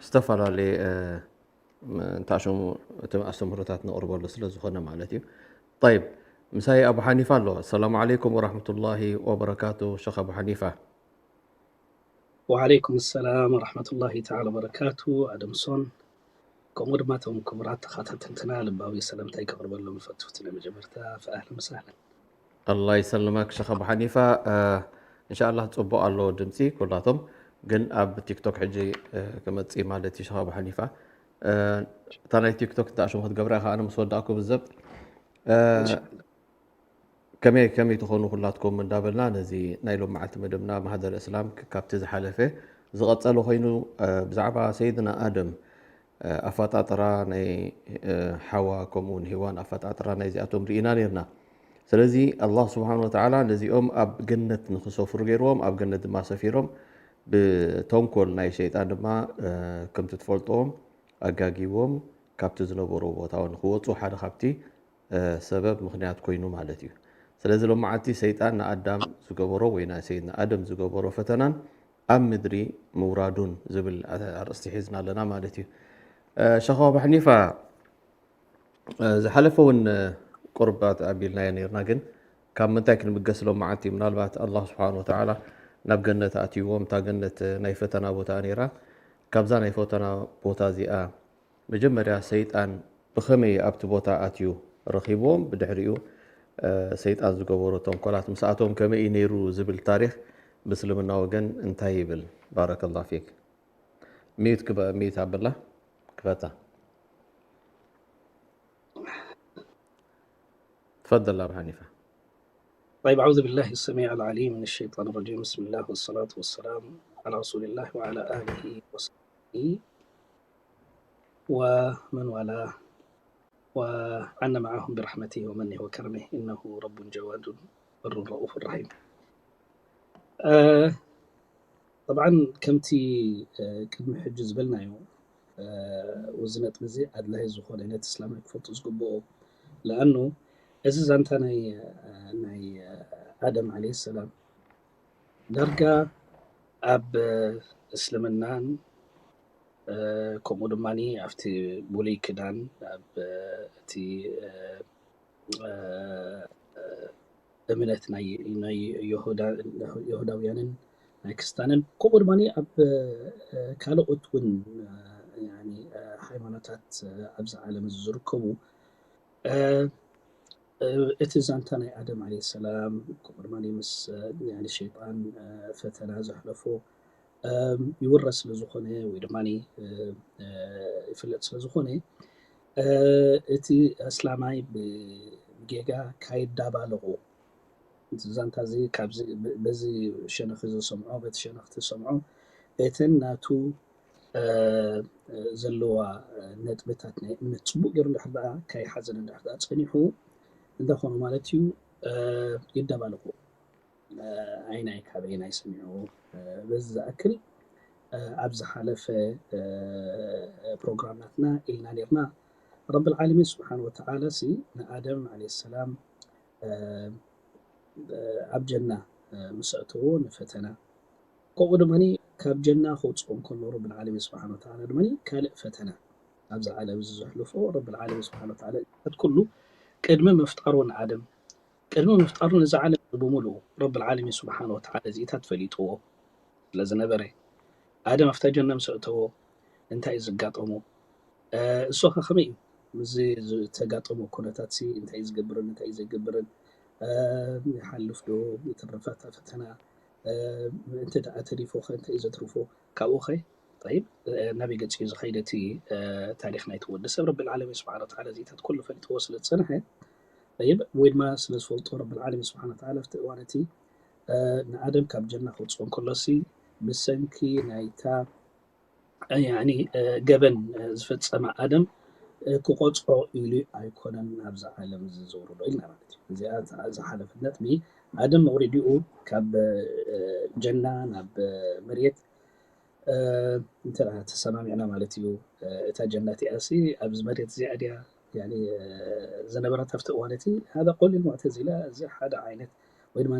ዝተፈላለየ እንታሽሙ እቲ ኣስተምህሮታት ንቕርበሉ ስለ ዝኾነ ማለት እዩ። ጠይብ፣ ምሳይ ኣቡ ሓኒፋ ኣሎ። ኣሰላሙ ዓለይኩም ወራሕመቱላሂ ወበረካቱ። ሸኽ ኣቡ ሓኒፋ። ወዓለይኩም ሰላም ወራሕመቱላሂ ተዓላ ወበረካቱ። ኣደምሶን ከምኡ ድማ እቶም ክቡራት ተኸታተልትና ልባዊ ሰላምታይ ከቕርበሎም ፈትፍቲ ናይ መጀመርታ ፈኣህለን ወሰህለን። ኣላህ ይሰልመክ ሸኽ ኣቡ ሓኒፋ። እንሻኣላህ ጽቡቕ ኣሎ ድምፂ ኩላቶም፣ ግን ኣብ ቲክቶክ ሕጂ ክመፅእ ማለት እዩ። ሸኽ ኣቡ ሓኒፋ፣ እታ ናይ ቲክቶክ እንተ ኣሽሙ ክትገብራ ኢኻ፣ ኣነ ምስ ወዳእኩ ብዘብ ከመይ ከመይ ትኾኑ ኩላትኩም እንዳበልና ነዚ ናይ ሎም መዓልቲ መደብና ማህደር እስላም ካብቲ ዝሓለፈ ዝቐጸለ ኮይኑ፣ ብዛዕባ ሰይድና ኣደም ኣፈጣጥራ ናይ ሓዋ ከምኡ እውን ሄዋን ኣፈጣጥራ ናይዚኣቶም ርኢና ነርና። ስለዚ ኣላህ ስብሓን ወተዓላ ነዚኦም ኣብ ገነት ንክሰፍሩ ገይርዎም፣ ኣብ ገነት ድማ ሰፊሮም፣ ብተንኮል ናይ ሸይጣን ድማ ከምቲ ትፈልጥዎም ኣጋጊዎም ካብቲ ዝነበሮ ቦታ ንክወፁ ሓደ ካብቲ ሰበብ ምክንያት ኮይኑ ማለት እዩ። ስለዚ ሎም መዓልቲ ሰይጣን ንኣዳም ዝገበሮ ወይ ንሰይድና ኣደም ዝገበሮ ፈተናን ኣብ ምድሪ ምውራዱን ዝብል ኣርእስቲ ሒዝና ኣለና ማለት እዩ። ሸኽ ኣቡ ሓኒፋ፣ ዝሓለፈ እውን ቁርባት ኣቢልናዮ ነርና፣ ግን ካብ ምንታይ ክንብገስ ሎም መዓልቲ? ምናልባት ኣላህ ስብሓን ወተዓላ ናብ ገነት ኣእትይዎም፣ እታ ገነት ናይ ፈተና ቦታ ነይራ። ካብዛ ናይ ፈተና ቦታ እዚኣ መጀመርያ ሰይጣን ብኸመይ ኣብቲ ቦታ ኣትዩ ረኺብዎም፣ ብድሕሪኡ ሰይጣን ዝገበሮ ተንኮላት ምስኣቶም ከመይ እዩ ነይሩ ዝብል ታሪክ ብእስልምና ወገን እንታይ ይብል? ባረከላሁ ፊክ። ሚዩት ክበ-፣ ሚዩት ኣበላ ክፈታ። تفضل أبو حنيفة. طيب، أعوذ بالله السميع العليم من الشيطان الرجيم. بسم الله والصلاة والسلام على رسول الله وعلى آله وصحبه ومن والاه وعنا معهم برحمته ومنه وكرمه إنه رب جواد بر رؤوف رحيم. طبعا ከምቲ ቅድሚ ሕጂ ዝበልናዮ እዚ ነጥቢ እዚ ኣድላይ ዝኾነ ነቲ እስላማይ ክፈልጡ ዝግብኦ ለኣኑ እዚ ዛንታ ናይ ናይ ኣደም ዓለይሂ ሰላም ዳርጋ ኣብ እስልምናን ከምኡ ድማ ኣብቲ ብሉይ ክዳን ኣብ እቲ እምነት ናይ የሁዳውያንን ናይ ክስታንን ከምኡ ድማ ኣብ ካልኦት እውን ሃይማኖታት ኣብዚ ዓለም እዚ ዝርከቡ እቲ ዛንታ ናይ ኣደም ዓለይሂ ሰላም ከምኡ ድማ ምስ ሸይጣን ፈተና ዘሕለፎ ይውረስ ስለ ዝኾነ ወይ ድማ ይፍለጥ ስለ ዝኾነ እቲ ኣስላማይ ብጌጋ ካይዳባለቑ እቲ ዛንታ እዚ ካብዚ በዚ ሸነኽ ዝሰምዖ በቲ ሸነኽ ትሰምዖ እተን ናቱ ዘለዋ ነጥብታት ናይ እምነት ፅቡቅ ገይሩ እንድሕር ደኣ ካይሓዘን እንድሕር ደኣ ፀኒሑ እንታይ ኮኑ ማለት እዩ ይደባለቁ ኣይናይ ካበይናይ ሰሚዑ በዚ ዝኣክል ኣብ ዝሓለፈ ፕሮግራም ናትና ኢልና ነርና ረብ ልዓለሚን ስብሓን ወተዓላ ሲ ንኣደም ዓለ ሰላም ኣብ ጀና ምስ ኣእተዎ ንፈተና ከምኡ ድማ ካብ ጀና ከውፅኦ እንከሎ ረብ ልዓለሚን ስብሓን ወተዓላ ድማ ካልእ ፈተና ኣብዚ ዓለም እዚ ዘሕልፎ ረብ ልዓለሚን ስብሓን ወተዓላ ኩሉ ቅድሚ ምፍጣሩ ንኣደም ቅድሚ ምፍጣሩ ነዚ ዓለም እዚ ብምሉኡ ረብ ልዓለሚን ስብሓን ወተዓላ እዚኢታት ፈሊጥዎ ስለ ዝነበረ ኣደም ኣብታ ጀና ምስ ኣእተዎ እንታይ እዩ ዘጋጠሞ እሱ ከ ከመይ እዩ ምስዚ ዝተጋጠሞ ኩነታት ሲ እንታይ እዩ ዝገብርን እንታይ እዩ ዘይገብርን ይሓልፍ ዶ ይትርፋ እታ ፈተና እንተ ደኣ ተሪፎ ከ እንታይ እዩ ዘትርፎ ካብኡ ከ طيب ናበይ ገፂ እዩ ዝኸይድ እቲ ታሪክ ናይቲ ወዲ ሰብ ረቢ ልዓለሚን ስብሓን ወተዓላ እዚኢታት ኩሉ ፈሊጥዎ ስለ ዝፀንሐ طيب ወይ ድማ ስለ ዝፈልጦ ረቢ ልዓለሚን ስብሓን ወተዓላ ኣብቲ እዋን እቲ ንኣደም ካብ ጀና ክውፅኦ እንከሎሲ ብሰንኪ ናይታ ያኒ ገበን ዝፈፀመ ኣደም ክቆፅዖ ኢሉ ኣይኮነን ናብዚ ዓለም እዚ ዘውርዶ ኢልና ማለት እዩ እዚኣ ዝሓለፈት ነጥቢ ኣደም መውሪዲኡ ካብ ጀና ናብ መሬት እንተ ተሰማሚዕና ማለት እዩ እታ ጀና እቲኣ ሲ ኣብዚ መሬት እዚኣ ድያ ዝነበረት ኣብቲ እዋን እቲ ሃዳ ቆሊል ሙዕተዚላ እዚ ሓደ ዓይነት ወይ ድማ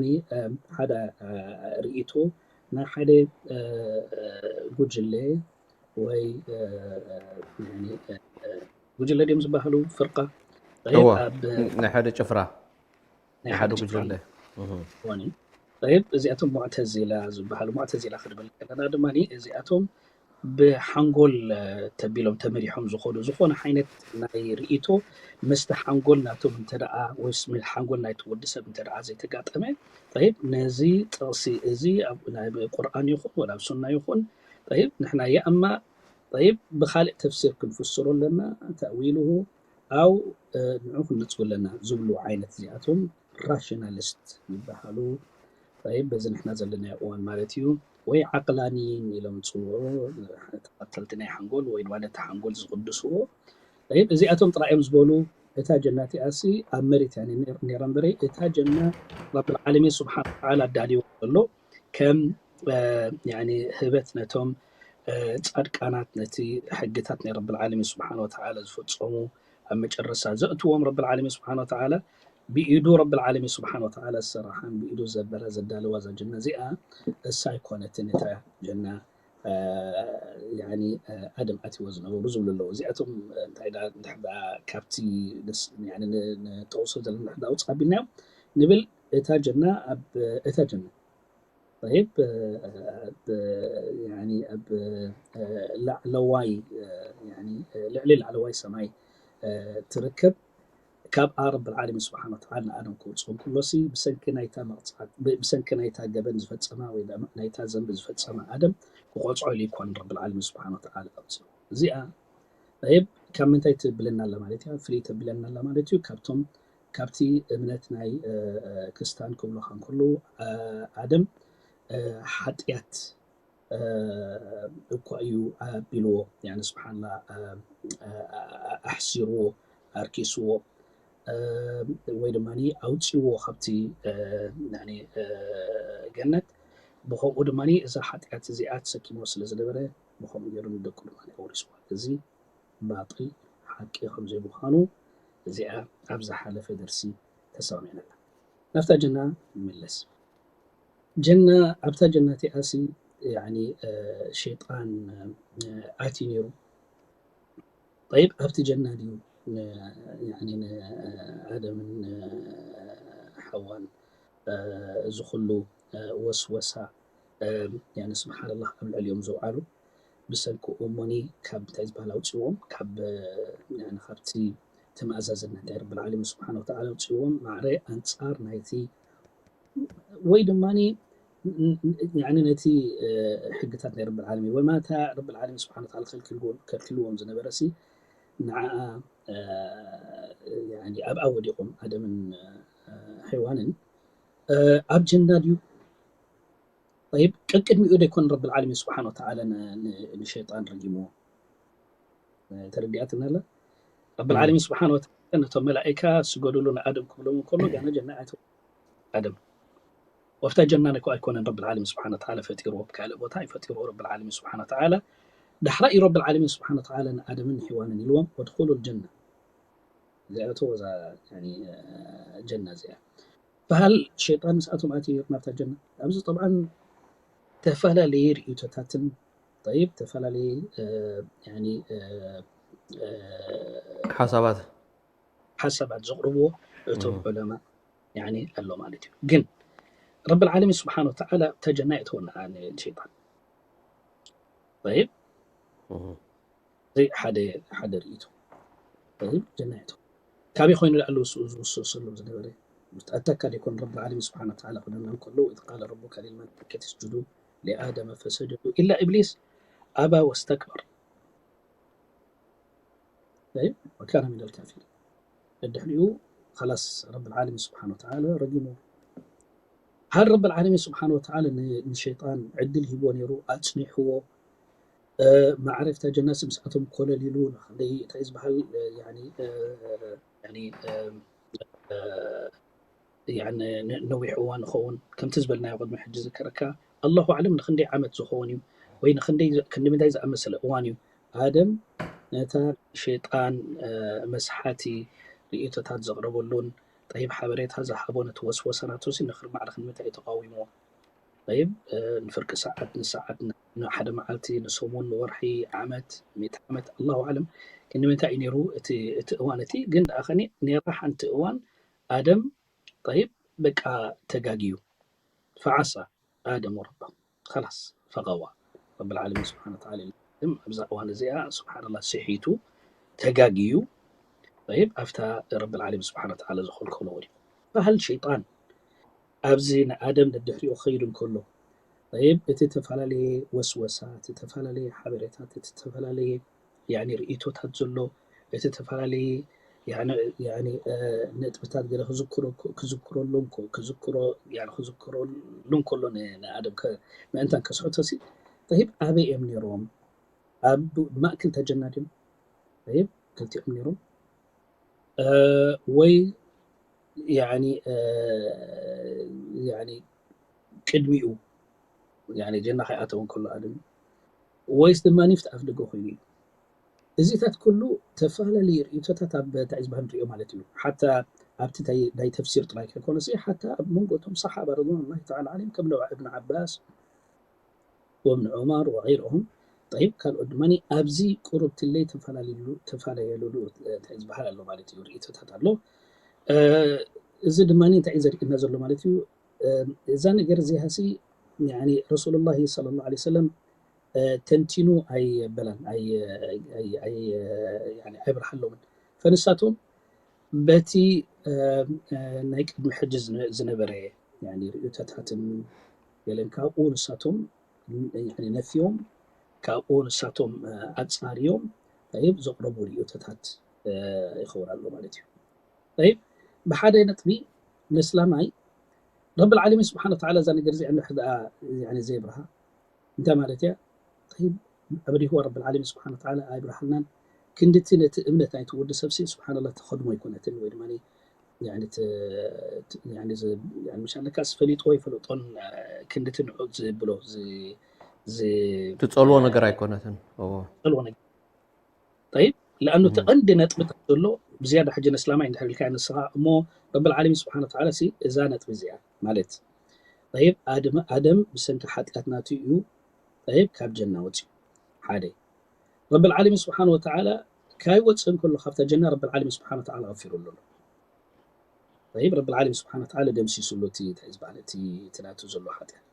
ሓደ ርእይቶ ናይ ሓደ ጉጅለ ወይ እ፣ እ፣ ያኒ፣ እ፣ እ፣ ጉጅለ ድዮም ዝበሃሉ፣ ፍርቃ። ጠይብ፣ እወ ኣብ ናይ ሓደ ጭፍራ ናይ ናይ ሓደ ሓደ ጭፍራ ጉጅለ እህ። ኾነ። ጠይብ፣ እዚኣቶም ሙዕተዚላ ዝበሃሉ፣ ሙዕተዚላ ክንብል ከለና ድማ እዚኣቶም ብሓንጎል እ፣ ተቢሎም ተመሪሖም ዝኾኑ፣ ዝኾነ ዓይነት ናይ ርእይቶ ምስቲ ሓንጎል ናቶም እንተ ደኣ ወይስ ምስ ሓንጎል ናይቲ ወዲ ሰብ እንተ ደኣ ዘይተጋጠመ፣ ጠይብ፣ ነዚ ጥቕሲ እዚ ኣብ ናይ ቁርኣን ይኹን ወላ ኣብ ሱና ይኹን፣ ጠይብ፣ ንሕና የእማ፣ ጠይብ፣ ብኻልእ ተፍሲር ክንፍስሮ ኣለና፣ ተእዊልሁ ኣው እ፣ ንዑ ክንነጽጉ ኣለና ዝብሉ ዓይነት እዚኣቶም ራሽናሊስት ይበሃሉ። ጠይብ፣ በዚ ንሕና ዘለናዮ እዋን ማለት እዩ። ወይ ዓቅላንይን ኢሎም ዝፅውዑ፣ ተኸተልቲ ናይ ሓንጎል ወይ ድማ ነቲ ሓንጎል ዝቕድስዎ። ጠይብ፣ እዚኣቶም ጥራይ እዮም ዝበሉ። እታ ጀና እቲኣሲ ኣብ መሬት እያ ነይር- ነይራ እምበረይ፣ እታ ጀና ረብል ዓለሚን ስብሓን ወተዓላ ኣዳልይዋ ዘሎ ከም እ፣ ያኒ ህበት ነቶም እ፣ ጻድቃናት፣ ነቲ ሕግታት ናይ ረብል ዓለሚን ስብሓን ወተዓላ ዝፈጸሙ፣ ኣብ መጨረሻ ዘእትዎም ረብል ዓለሚን ስብሓን ወተዓላ፣ ብኢዱ ረብል ዓለሚን ስብሓን ወተዓላ ዝሰራሓን ብኢዱ ዘበላ ዘዳለዋ እዛ ጀና እዚኣ፣ እሳ ኣይኮነትን እታ ጀና እ፣ ያኒ እ፣ ኣደም ኣትይዎ ዝነበሩ ዝብሉ ኣለዉ። እዚኣቶም እ፣ እንታይ ደኣ እንድሕር ደኣ ካብቲ ንስ- ያኒ ን- ንጠቕሶ ዘለና እንድሕር ደኣ ውፅእ ኣቢልናዮም ንብል፣ እታ ጀና ኣብ እታ ጀና ጠይብ እ፣ ብ- ያኒ ኣብ እ፣ ላዕለዋይ እ፣ ያኒ እ፣ ልዕሊ ላዕለዋይ ሰማይ እ፣ ትርከብ። ካብኣ ረብል ዓለሚን ስብሓን ወተዓላ ንኣደም ክወፅኦ እንከሎሲ ብሰንኪ ናይታ መቕፃዕቲ ብ- ብሰንኪ ናይታ ገበን ዝፈፀማ ወይ ድማ ናይታ ዘንቢ ዝፈፀማ ኣደም ክቆፅዖ ኢሉ ኣይኮነን ረብል ዓለሚን ስብሓን ወተዓላ ኣውፅኦ። እዚኣ ጠይብ ካብ ምንታይ ትብለና ኣላ ማለት እያ? ፍልይ ተብለና ኣላ ማለት እዩ። ካብቶም ካብቲ እምነት ናይ እ፣ እ፣ ክስታን ክብሉኻ እንከለዉ እ፣ ኣደም እ፣ ሓጢኣት እ፣ እኳ እዩ ኣቢልዎ፣ ያኒ ስብሓንላ እ፣ እ፣ ኣሕሲርዎ፣ ኣርኪስዎ እ፣ ወይ ድማ ኣውፅዎ ካብቲ እ፣ ያኒ እ፣ ገነት። ብኸምኡ ድማ እዛ ሓጢኣት እዚኣ ተሰኪሞ ስለ ዝነበረ ብኸምኡ ገይሩ ንደቁ ድማ ኣውሪስዋ። እዚ ባጥል ሓቂ ከም ዘይምዃኑ እዚኣ ኣብ ዝሓለፈ ደርሲ ተሰማሚዕና ኢና። ናብታ ጀና ንምለስ። ጀና ኣብታ ጀና እቲኣሲ ያኒ እ፣ ሸይጣን እ፣ ኣትዩ ነይሩ። ጠይብ ኣብቲ ጀና ድዩ ን- ያኒ ንኣደምን ንሓዋን እ፣ እዚ ኩሉ እ፣ ወስወሳ እ፣ ያኒ ስብሓንላህ ኣብ ልዕሊኦም ዘውዓሉ ብሰንኪ እሞኒ ካብ እንታይ ዝበሃል ኣውፅዎም ካብ እ፣ ያኒ ካብቲ ትማእዛዝነት ናይ ረብል ዓለሚን ስብሓን ወተዓላ ኣውፅዎም ማዕረ ኣንፃር ናይቲ ወይ ድማ ያኒ ነቲ እ፣ ሕግታት ናይ ረብል ዓለሚን ወይ ማታ ረብል ዓለሚን ስብሓን ወተዓላ ከልክልዎም ከልክልዎም ዝነበረ ሲ ንዓኣ እ፣ ያኒ ኣብኣ ወዲቖም ኣደምን እ፣ ሔዋንን እ፣ ኣብ ጀና ድዩ? ጠይብ ቅድሚኡ ዶ ይኮን ረብል ዓለሚን ስብሓን ወተዓላ ን- ን- ንሸይጣን ረጊምዎ? እ፣ ተረዲኣትና ኣላ? ረብል እም። ዓለሚን ስብሓን ወተዓላ ነቶም መላእካ ስገዱሉ ንኣደም ክብሎም እንከሎ ጋና ጀና ኣይተ ኣደም ወፍታ ጀና እኮ ኣይኮነን ረብል ዓለሚን ስብሓን ወተዓላ ፈጢርዎ፣ ብካልእ ቦታ ይፈጢርዎ ረብል ዓለሚን ስብሓን ወተዓላ። ዳሕራ እዩ ረብል ዓለሚን ስብሓን ወተዓላ ንኣደምን ንሔዋንን ኢልዎም ወድኹሉ ጀና እዚኣቶ እዛ ያኒ እ፣ ጀና እዚኣ በሃል ሸይጣን ምስኣቶም ኣትዩ ናብታ ጀና። ኣብዚ ጠብዓን ተፈላለየ ርእይቶታትን ጠይብ ተፈላለየ እ፣ ያኒ እ፣ እ፣ ሓሳባት ሓሳባት ዘቕርብዎ እቶም እም። ዑለማ ያኒ ኣሎ ማለት እዩ። ግን ረብል ዓለሚን ስብሓን ወተዓላ ተጀና የእተወና ንሸይጣን ጠይብ እም። እዚ ሓደ ሓደ ርእይቶ ጠይብ ጀና የእተወ ካበይ ኮይኑ ዳኣሉ ዝውስሰሎም ዝነበረ ኣተካ ዘይኮን ረብል ዓለሚን ስብሓን ወተዓላ ክብለና እንከሎ ኢዝ ቃለ ረቡካ ሊልመላኢከቲ እስጁዱ ሊኣደመ ፈሰጀዱ ኢላ ኢብሊስ ኣባ ወስተክበር ወካነ ሚነል ካፊሪን። ድሕሪኡ ኸላስ ረብል ዓለሚን ስብሓን ወተዓላ ረጊምዎ። ሃል ረብል ዓለሚን ስብሓን ወተዓላ ን- ንሸይጣን ዕድል ሂብዎ ነይሩ፣ ኣፅኒሕዎ። እ፣ ማዕረፍታ ጀናሲ ምስኣቶም ኮለል ኢሉ ንክንደይ እንታይ ዝበሃል እ፣ ያኒ እ፣ ያኒ እ፣ እ፣ ያኒ ን- ነዊሕ እዋን ንኸውን ከምቲ ዝበልናዮ ቅድሚ ሕጂ ዝከረካ ኣላሁ ኣዕለም ንክንደይ ዓመት ዝኸውን እዩ ወይ ንክንደይ ዝ- ክንዲ ምንታይ ዝኣመሰለ እዋን እዩ ኣደም ነታ ሸይጣን እ፣ መስሓቲ ርእቶታት ዘቕረበሉን ጠይብ ሓበሬታ ዝሃቦ ነቲ ወስወሰ ናቱ ሲ ንክርማዕ ንክንምንታይ እዩ ተቃዊምዎ طيب ንፍርቂ ሰዓት ንሰዓት ንሓደ መዓልቲ ንሰሙን ንወርሒ ዓመት ሚእቲ ዓመት ኣላሁ ኣለም ክንዲ ምንታይ እዩ ነይሩ እቲ እዋን እቲ ግን ደኣ ከኒ ነራ ሓንቲ እዋን ኣደም طيب በቃ ተጋግዩ ፈዓሳ ኣደም ረባ خلاص ፈቀዋ ረብ العالمين سبحانه وتعالى ኣብዛ እዋን እዚኣ سبحان الله ስሒቱ ተጋግዩ طيب ኣብታ ረብ العالمين سبحانه وتعالى ዝኸልከሎ ወዲቁ فهل شيطان ኣብዚ ንኣደም ደድሕሪኡ ክኸይድ እንከሎ طيب እቲ ዝተፈላለየ ወስወሳት፣ እቲ ዝተፈላለየ ሓበሬታት፣ እቲ ዝተፈላለየ ያኒ ርእይቶታት ዘሎ እቲ ዝተፈላለየ ያኒ ያኒ ነጥብታት ገለ ክዝክሮ ክዝክረሉ እንኮ ክዝክሮ ያኒ ክዝክረሉ እንከሎ ንኣደም ምእንታን ከስሕቶ ሲ طيب ኣበይ እዮም ነይሮም? ኣብ ማእከል ተጀና ድዮም? طيب ክልቲኦም ነይሮም ወይ ያኒ ያኒ ቅድሚኡ ያኒ ጀና ከይኣተወ እንከሎ ኣደም ወይስ ድማ ንፍቲ ኣፍ ደገ ኮይኑ እዩ? እዚታት ኩሉ ተፈላለዩ ርእይቶታት ኣብ እንታይ ዝበሃል ንሪኦ ማለት እዩ። ሓታ ኣብቲ ናይ ተፍሲር ጥራይ ከይኮነሲ ሓታ ኣብ መንጎ እቶም ሰሓባ ረድዋኑላሂ ተዓላ ዓለይሂም ከም ነብዓ እብን ዓባስ ወእብን ዑመር ወገይርሁም طيب ካልኦት ድማ ኣብዚ ቁሩብ ትለይ ተፈላለዩሉ ተፈላለየሉሉ እንታይ ዝበሃል ኣሎ ማለት እዩ ርእይቶታት ኣሎ። እዚ ድማ እንታይ እዩ ዘርእየና ዘሎ ማለት እዩ? እዛ ነገር እዚኣ ሲ ረሱሉላሂ ሰለላሁ ዐለይሂ ወሰለም ተንቲኑ ኣይበላን ኣይብርሃሎምን ፈንሳቶም በቲ ናይ ቅድሚ ሕጂ ዝነበረ ርእቶታትን ገለን ካብኡ ንሳቶም ነፍዮም ካብኡ ንሳቶም ኣፃርዮም ዘቅረቡ ርእቶታት ይኸውን ኣሎ ማለት እዩ። ብሓደ ነጥቢ ነስላማይ ረብ العالمين سبحانه وتعالى እዛ ነገር እዚኣ እንድሕር ደኣ ዘይብርሃ እንታይ ማለት እያ? ጠይብ ኣብሪህዋ ረብ العالمين سبحانه وتعالى ኣይብርሃልናን ክንድቲ ነቲ እምነት ናይቲ ወዲ ሰብሲ سبحان الله ተኸድሞ ኣይኮነትን ወይ ድማ ምሻለካስ ፈሊጥዎ ይፈለጦን ክንድቲ ንዑ ዝብሎ ትፀልዎ ነገር ኣይኮነትን ጠልዎ ነገር طيب لأنه ተቐንዲ ነጥብታት ዘሎ ብዝያዳ ሕጂ ነስላማይ እንድሕር ኢልካ ንስኻ እሞ ረብ العالمين سبحانه وتعالى እዛ ነጥቢ እዚኣ ማለት طيب ኣደም ብሰንኪ ሓጢኣት ናቱ እዩ طيب ካብ ጀና ወፅዩ ሓደ ረብ العالمين سبحانه وتعالى ካይወፅእ እንከሎ ካብታ ጀና ረብ العالمين سبحانه وتعالى غفرሉ ኣሎ طيب رب العالمين سبحانه وتعالى ደምሲስሉ እቲ እንታይ ዝበሃል እቲ እቲ ናቱ ዘሎ ሓጢኣት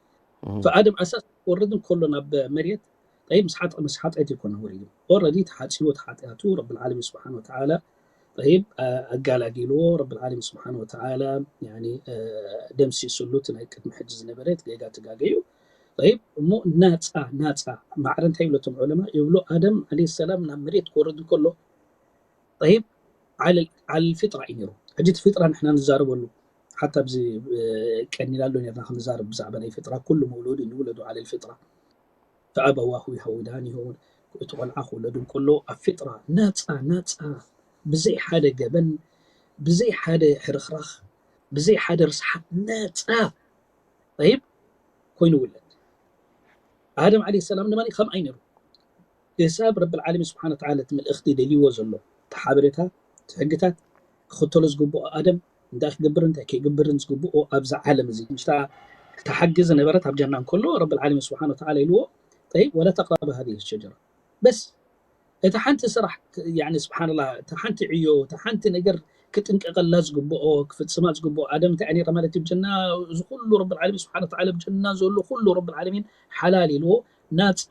فኣደም ኣሳስ ክወርድ እንከሎ ናብ መሬት طيب ምስ ሓጢ ምስ ሓጢኣት ይኮነ ወሪዱ already ተሓፂቡ እቲ ሓጢኣቱ ረብ العالمين سبحانه وتعالى طيب ኣጋላጊልዎ ረብ العالمين سبحانه وتعالى يعني ደምሲስሉ እቲ ናይ ቅድሚ ሕጂ ዝነበረ እቲ ጌጋ ተጋገዩ طيب እሞ ናፃ ናፃ ማዕረ እንታይ ይብሎ እቶም ዑለማ ይብሎ ኣደም عليه السلام ናብ መሬት ክወርድ እንከሎ طيب على الفطرة እዩ ነይሩ። ሕጂ እቲ ፍጥራ ንሕና ንዛረበሉ ሓታ ኣብዚ ቀኒና ኣሎ ነርና ክንዛረብ ብዛዕባ ናይ ፍጥራ ኩሉ መውሉድ ንውለዱ على الفطرة فأبواه يهودانه እቲ ቆልዓ ክውለዱ እንከሎ ኣብ ፍጥራ ናፃ ናፃ ብዘይ ሓደ ገበን ብዘይ ሓደ ሕርኽራኽ ብዘይ ሓደ ርስሓት ናፃ طيب ኮይኑ ውለድ ኣደም عليه السلام ድማ ከምኣ ነይሩ ክሳብ ረብ العالمين سبحانه وتعالى እቲ ምልእኽቲ ደልይዎ ዘሎ እቲ ሓበሬታ እቲ ሕግታት ክኽተሎ ዝግብኦ ኣደም እንታይ ክገብር እንታይ ከይገብርን ዝግብኦ ኣብዛ ዓለም እዚ ምሽታ ተሓጊ ዝነበረት ኣብ ጀና እንከሎ ረብ العالمين سبحانه وتعالى ኢልዎ طيب ولا تقربا هذه الشجرة بس እታ ሓንቲ ስራሕ يعني سبحان الله እታ ሓንቲ ዕዮ እታ ሓንቲ ነገር ክጥንቀቀላ ዝግብኦ ክፍፅማ ዝግብኦ ኣደም እንታይ ነይራ ማለት እዩ ጀና እዚ ኩሉ ረብ العالمين سبحانه وتعالى ብጀና ዘሎ ኩሉ ረብ العالمين ሓላል ኢልዎ ናፃ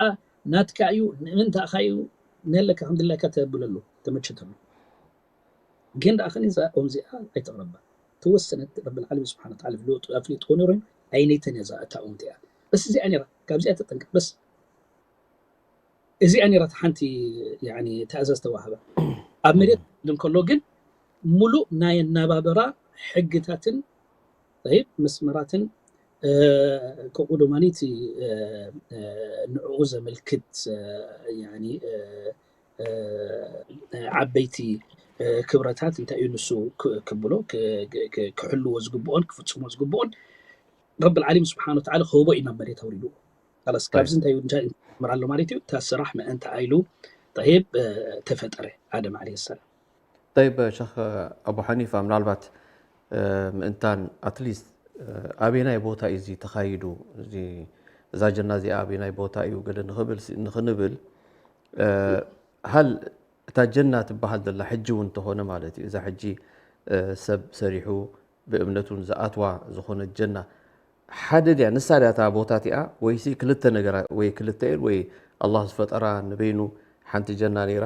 ናትካ እዩ ንምንታኻ እዩ ነለካ ከምድላይካ ተብለሉ ተመችተሉ ግን ደኣ ከኒ እዛ ኦም እዚኣ ኣይተቕረባ ተወሰነት ረብ العالمين سبحانه وتعالى ኣፍሊጥዎ ነይሩ ኣይነይተን እያ እዛ እታ ኦም እዚኣ በስ እዚኣ ነይራ ካብዚኣ ተጠንቀቅ በስ እዚኣ ነይራ ሓንቲ ትእዛዝ ተዋህበ ኣብ መሬት እንከሎ ግን ሙሉእ ናይ ኣናባበራ ሕግታትን መስመራትን ከምኡ ድማ እቲ ንዕኡ ዘመልክት ዓበይቲ ክብረታት እንታይ እዩ ንሱ ክብሎ ክሕልዎ ዝግብኦን ክፍፅሞ ዝግብኦን ረብ العالمين سبحانه وتعالى ክህቦ እዩ ናብ መሬት ኣውሪድዎ خلاص ካብዚ እንታይ እዩ እንታይ ምር ኣሎ ማለት እዩ እታ ስራሕ ምእንታ ኣይሉ طيب ተፈጠረ ኣደም عليه السلام طيب ሸኽ ኣቡ ሓኒፋ ምናልባት ምእንታን ኣትሊስት ኣበናይ ቦታ እዩ እዚ ተኻይዱ፣ እዛ ጀና እዚኣ ኣበናይ ቦታ እዩ ገለ ንኽብል ንኽንብል፣ ሃል እታ ጀና ትበሃል ዘላ ሕጂ እውን እንተኾነ ማለት እዩ፣ እዛ ሕጂ ሰብ ሰሪሑ ብእምነቱን ዝኣትዋ ዝኾነት ጀና ሓደ ድያ? ንሳ ድያ እታ ቦታ እቲኣ? ወይሲ ክልተ ነገራት፣ ወይ ክልተ ኢል ወይ ኣላህ ዝፈጠራ ንበይኑ ሓንቲ ጀና ነይራ፣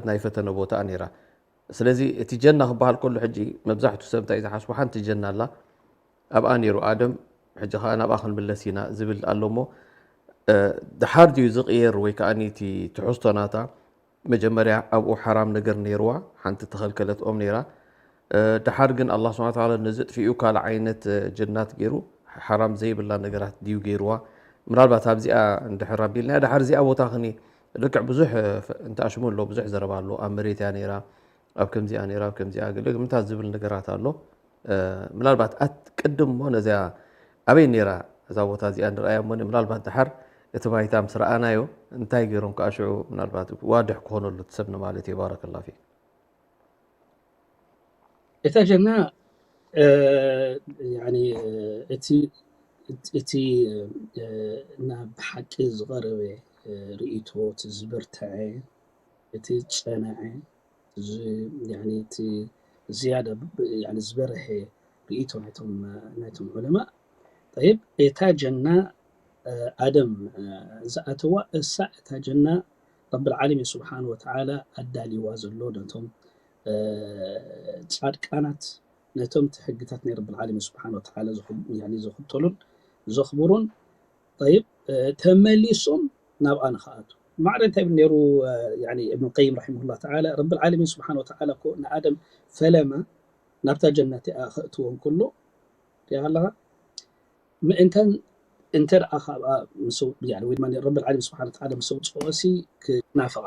ናይ ፈተነ ቦታ ነይራ። ስለዚ እቲ ጀና ክበሃል ከሎ ሕጂ መብዛሕቱ ሰብ እንታይ ዝሓስቡ፣ ሓንቲ ጀና ኣላ፣ ኣብኣ ነይሩ ኣደም፣ ሕጂ ከዓ ናብኣ ክንምለስ ኢና ዝብል ኣሎ እሞ፣ ድሓር ድዩ ዝቕየር ወይ ከዓ እቲ ትሕዝቶ ናታ? መጀመርያ ኣብኡ ሓራም ነገር ነይርዋ፣ ሓንቲ ተኸልከለት ኦም ነይራ። ድሓር ግን ኣላህ ስብሓነ ወተዓላ ነዚ ጥፊኡ ካልእ ዓይነት ጀናት ገይሩ፣ ሓራም ዘይብላ ነገራት ድዩ ገይርዋ? ምናልባት ኣብዚኣ እንድሕር ኣቢልና፣ ድሓር እዚኣ ቦታ ክኒ ልክዕ ብዙሕ እንተኣሽሙ ኣሎ፣ ብዙሕ ዘረባ ኣሎ። ኣብ መሬት እያ ነይራ፣ ኣብ ከምዚኣ ነይራ፣ ኣብ ከምዚኣ ገለ ግምታት ዝብል ነገራት ኣሎ። ምናልባት ኣት ቅድም እሞ ነዚኣ ኣበይ ነይራ እዛ ቦታ እዚኣ ንርኣያ እሞ፣ ምናልባት ድሓር እቲ ባይታ ምስ ረኣናዮ እንታይ ገይሮም ከዓ ሽዑ ምናልባት ዋድሕ ክኾነሉ እቲ ሰብ ንማለት እዩ። ባረከላ ፊክ። እታ ጀና ያኒ እቲ እቲ ናብ ሓቂ ዝቐረበ ርእይቶ፣ እቲ ዝበርትዐ፣ እቲ ዝጸንዐ፣ እዚ ያኒ እቲ ዝያዳ ያኒ ዝበርሀ ርእይቶ ናይቶም ናይቶም ዑለማ። ጠይብ፣ እታ ጀና ኣደም ዝኣተዋ እሳ እታ ጀና ረብል ዓለሚን ስብሓን ወተዓላ ኣዳልዋ ዘሎ ነቶም ጻድቃናት፣ ነቶም እቲ ሕግታት ናይ ረብል ዓለሚን ስብሓን ወተዓላ ዝኽተሉን ዘኽብሩን። ጠይብ፣ ተመሊሶም ናብኣ ንኽኣቱ። ማዕረ እንታይ ይብል ነይሩ እብን ቀይም ረሒመሁላ ተዓላ? ረብል ዓለሚን ስብሓን ወተዓላ እኮ ንኣደም ፈለማ ናብታ ጀነት እያ ከእትዎ እንከሎ ሪኣ ኣለኻ? ምእንታን እንተ ደኣ ካብኣ ምስ ወይ ድማ ረብል ዓለሚን ስብሓን ወተዓላ ምስ ኣውፅኦሲ ክናፍቓ።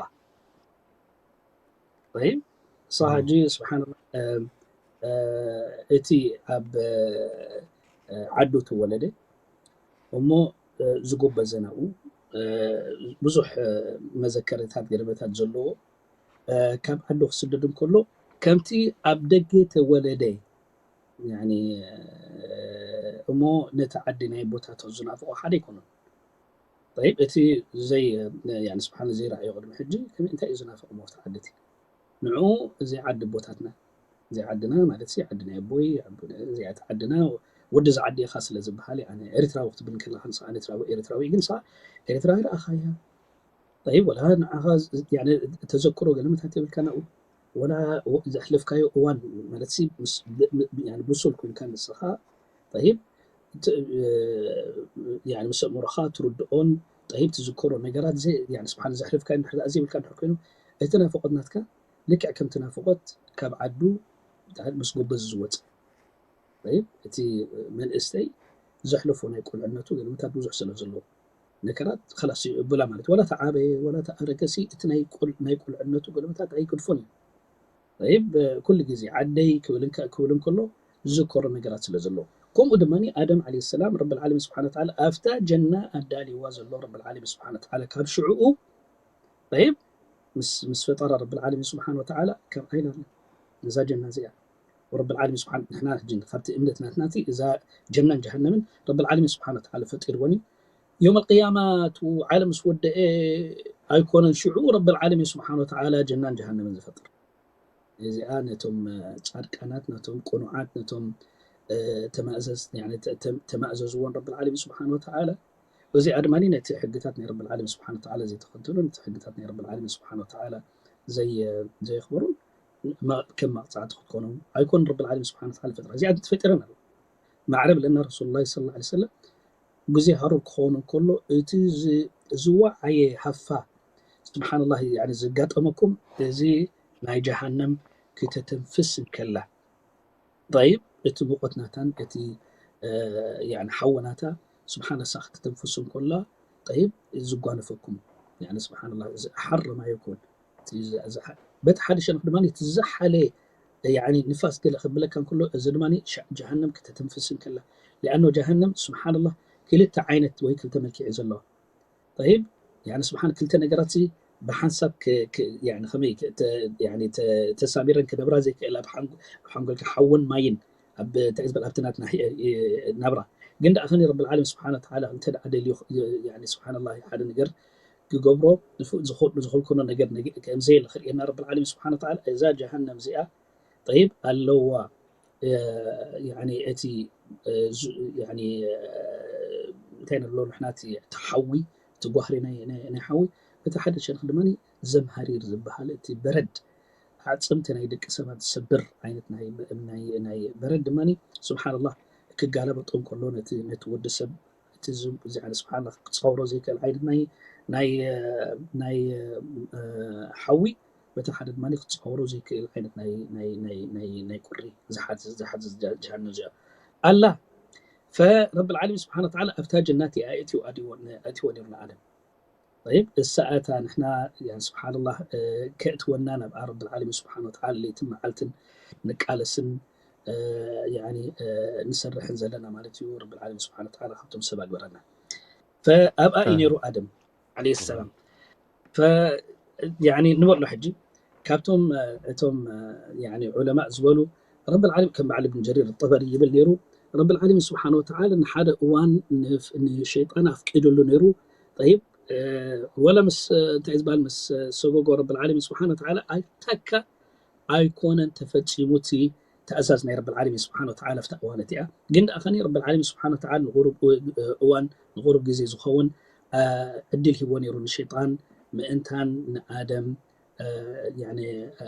ጠይብ፣ እሳ ሕጂ ስብሓንላ እቲ ኣብ ዓዱ ተወለደ እሞ ዝጎበዘ ናብኡ ብዙሕ መዘከርታት ገርበታት ዘለዎ ካብ ዓዱ ክስደድ እንከሎ ከምቲ ኣብ ደገ ተወለደ እሞ ነቲ ዓዲ ናይ ቦታቶ ዝናፍቆ ሓደ ኣይኮነን። ጠይብ፣ እቲ ዘይ ስብሓን ዘይረኣዮ ቅድሚ ሕጂ ከመይ እንታይ እዩ ዝናፍቕ እሞ ኣብቲ ዓዲ እቲ? ንዑ እዚ ዓዲ ቦታትና እዚ ዓድና ማለት ሲ ዓዲ ናይ ኣቦይ እዚኣ ዓድና ወዲ እዚ ዓዲ ኢኻ ስለ ዝበሃል ኣነ ኤርትራዊ ክትብል ከለኻ ንስኻ ኤርትራዊ ኤርትራዊ ግን ንስኻ ኤርትራዊ ረኣኻያ። ጠይብ፣ ወላ ንዓኻ ተዘክሮ ገለ መታት የብልካ ናብኡ ወላ ዘሕለፍካዮ እዋን ማለት ሲ ብሱል ኮንካ ንስኻ ጠይብ ምስ ኣእምሮኻ ትርድኦን ጠይብ ትዝከሮ ነገራት ስብሓን ዘሕለፍካዮ እንድሕር ዘይብልካ እንድሕር ኮይኑ እቲ ናፍቆት ናትካ ልክዕ ከምቲ ናፍቆት ካብ ዓዱ ምስ ጎበዝ ዝወፅ። ጠይብ፣ እቲ መንእሰይ ዘሕለፎ ናይ ቁልዕነቱ ገለመታት ብዙሕ ስለ ዘለዎ ነገራት ኸላስ እዩ እብላ ማለት ወላ ተዓበየ ወላ ተኣረገሲ እቲ ናይ ቁልዕነቱ ገለመታት ኣይገድፎን እዩ። ጠይብ፣ ኩሉ ግዜ ዓደይ ክብል እንከሎ ዝዝከሮ ነገራት ስለ ዘለዎ። ከምኡ ድማ ኣደም ዓለይሂ ሰላም ረብል ዓለሚን ስብሓን ወተዓላ ኣብታ ጀና ኣዳልይዋ ዘሎ ረብል ዓለሚን ስብሓን ወተዓላ ካብ ሽዕኡ ጠይብ ምስ ፈጠራ ረብል ዓለሚን ስብሓን ወተዓላ ከም ዓይና ነዛ ጀና እዚኣ ረብል ዓለሚን ስብሓን ንሕና ሕጂ ካብቲ እምነት ናትናቲ እዛ ጀናን ጀሃነምን ረብል ዓለሚን ስብሓን ወተዓላ ፈጢርወን እዩ። ዮም ኣልቅያማ እቲ ዓለም ምስ ወደአ ኣይኮነን ሽዑ ረብል ዓለሚን ስብሓን ወተዓላ ጀናን ጀሃነምን ዝፈጥር። እዚኣ ነቶም ጻድቃናት ነቶም ቅኑዓት ነቶም ተማእዘዝዎን ረብል ዓለሚን ስብሓን ወተዓላ እዚኣ ድማ ነቲ ሕግታት ናይ ረብል ዓለሚን ስብሓን ወተዓላ ዘይተኸተሉን ነቲ ሕግታት ናይ ረብል ዓለሚን ስብሓን ወተዓላ ዘየኽበሩን ከም መቕፃዕቲ ክትኮኖም ኣይኮን ረብል ዓለሚን ስብሓን ወተዓላ ፈጥራ እዚኣ ተፈጢረን ኣሎ። ማዕረ ብለና ረሱሉላህ ሰለላሁ ዐለይሂ ወሰለም ግዜ ሃሩር ክኸውን እንከሎ እቲ ዝወዓየ ሃፋ ስብሓንላህ ዘጋጠመኩም እዚ ናይ ጀሃነም ክተተንፍስ እንከላ ጠይብ እቲ ሙቐት ናታን እቲ ሓዊ ናታ ስብሓን ሳ ክተተንፍሱ እንከላ ጠይብ ዝጓነፈኩም ስብሓንላ ሓረማ ይኮን በቲ ሓደ ሸነኽ ድማ እቲ ዝሓለ ንፋስ ገለ ክብለካ እንከሎ እዚ ድማ ጀሃነም ክተተንፍስ እንከላ ሊኣኖ ጀሃነም ስብሓንላ ክልተ ዓይነት ወይ ክልተ መልክዕ እዩ ዘለዋ ጠይብ ስብሓን ክልተ ነገራት ብሓንሳብ ከመይ ተሳሚረን ክነብራ ዘይክእል ኣብ ሓንጎልካ ሓውን ማይን ኣብ እንታይ ዝበል ኣብቲ ናትና ህየ- ናብራ። ግን ደኣ ከኒ ረብል ዓለም ስብሓን ወተዓላ እንተ ደኣ ደልዩ፣ ያኒ ስብሓንላህ፣ ሓደ ነገር ክገብሮ ዝፍ- ዝኸ- ዝኸልከሎ ነገር ነገ- ከም ዘየለ ክርእየና ረብል ዓለም ስብሓን ወተዓላ። እዛ ጀሃነም እዚኣ ጠይብ ኣለዋ። እ፣ ያኒ እቲ እ፣ ዙ- ያኒ እ፣ እንታይ ንብሎ ንሕና እቲ እቲ ሓዊ፣ እቲ ጓህሪ ናይ ናይ- ናይ ሓዊ፣ እቲ ሓደ ሸነኽ ድማ ዘምሃሪር ዝበሃል እቲ በረድ፣ ኣዕፅምቲ ናይ ደቂ ሰባት ዝሰብር ዓይነት ናይ ናይ ናይ በረድ ድማ ስብሓንላህ ክጋለበጦ እንከሎ ነቲ ነቲ ወዲ ሰብ እቲ ዝ- እዚ ዓይነት ስብሓንላህ ክፀውሮ ዘይክእል ዓይነት ናይ ናይ ናይ እ፣ ሓዊ፣ በቲ ሓደ ድማ ክፀውሮ ዘይክእል ዓይነት ናይ ናይ ናይ ናይ ናይ ቁሪ ዝሓዝ ዝሓዝ ጀሃነም እዚኣ ኣላ። ፈረብል ዓለሚን ስብሓን ወተዓላ ኣብታ ጀናት እያ ኣእትዎ ኣድዎ- ኣእትዎ ነይሩ ንኣደም። ጠይብ፣ እሳ ኣታ ንሕና፣ ያን ስብሓንላህ፣ እ፣ ከእትወና ናብ ረብል ዓለሚን ስብሓን ወተዓላ ለይትን መዓልትን ንቃለስን፣ እ፣ ያኒ፣ እ፣ ንሰርሕን ዘለና ማለት እዩ። ረብል ዓለሚን ስብሓን ወተዓላ ካብቶም ሰብ ኣግበረና። ፈኣብኣ እዩ ነይሩ ኣደም ዓለይሂ ሰላም። ፈ ያኒ ንበሎ ሕጂ ካብቶም እ፣ እቶም እ፣ ያኒ ዑለማእ ዝበሉ ረብል ዓለሚን ከም በዓል እብን ጀሪር ጠበሪ ይብል ነይሩ። ረብል ዓለሚን ስብሓን ወተዓላ ንሓደ እዋን ንፍ- ንሸይጣን ኣፍቂዱሉ ነይሩ። ጠይብ እ፣ ወላ ምስ እ፣ እንታይ ዝበሃል ምስ እ፣ ሰጎጎ ረብል ዓለሚን ስብሓን ወተዓላ ኣይታካ ኣይኮነን ተፈጺሙ እቲ ትእዛዝ ናይ ረብል ዓለሚን ስብሓን ወተዓላ ኣብታ እዋን እቲኣ። ግን ደኣ ከኒ ረብል ዓለሚን ስብሓን ወተዓላ ንቁሩብ እ- እዋን ንቁሩብ ግዜ ዝኸውን እ፣ ዕድል ሂቦ ነይሩ ንሸይጣን ምእንታን ንኣደም እ፣ ያኒ እ፣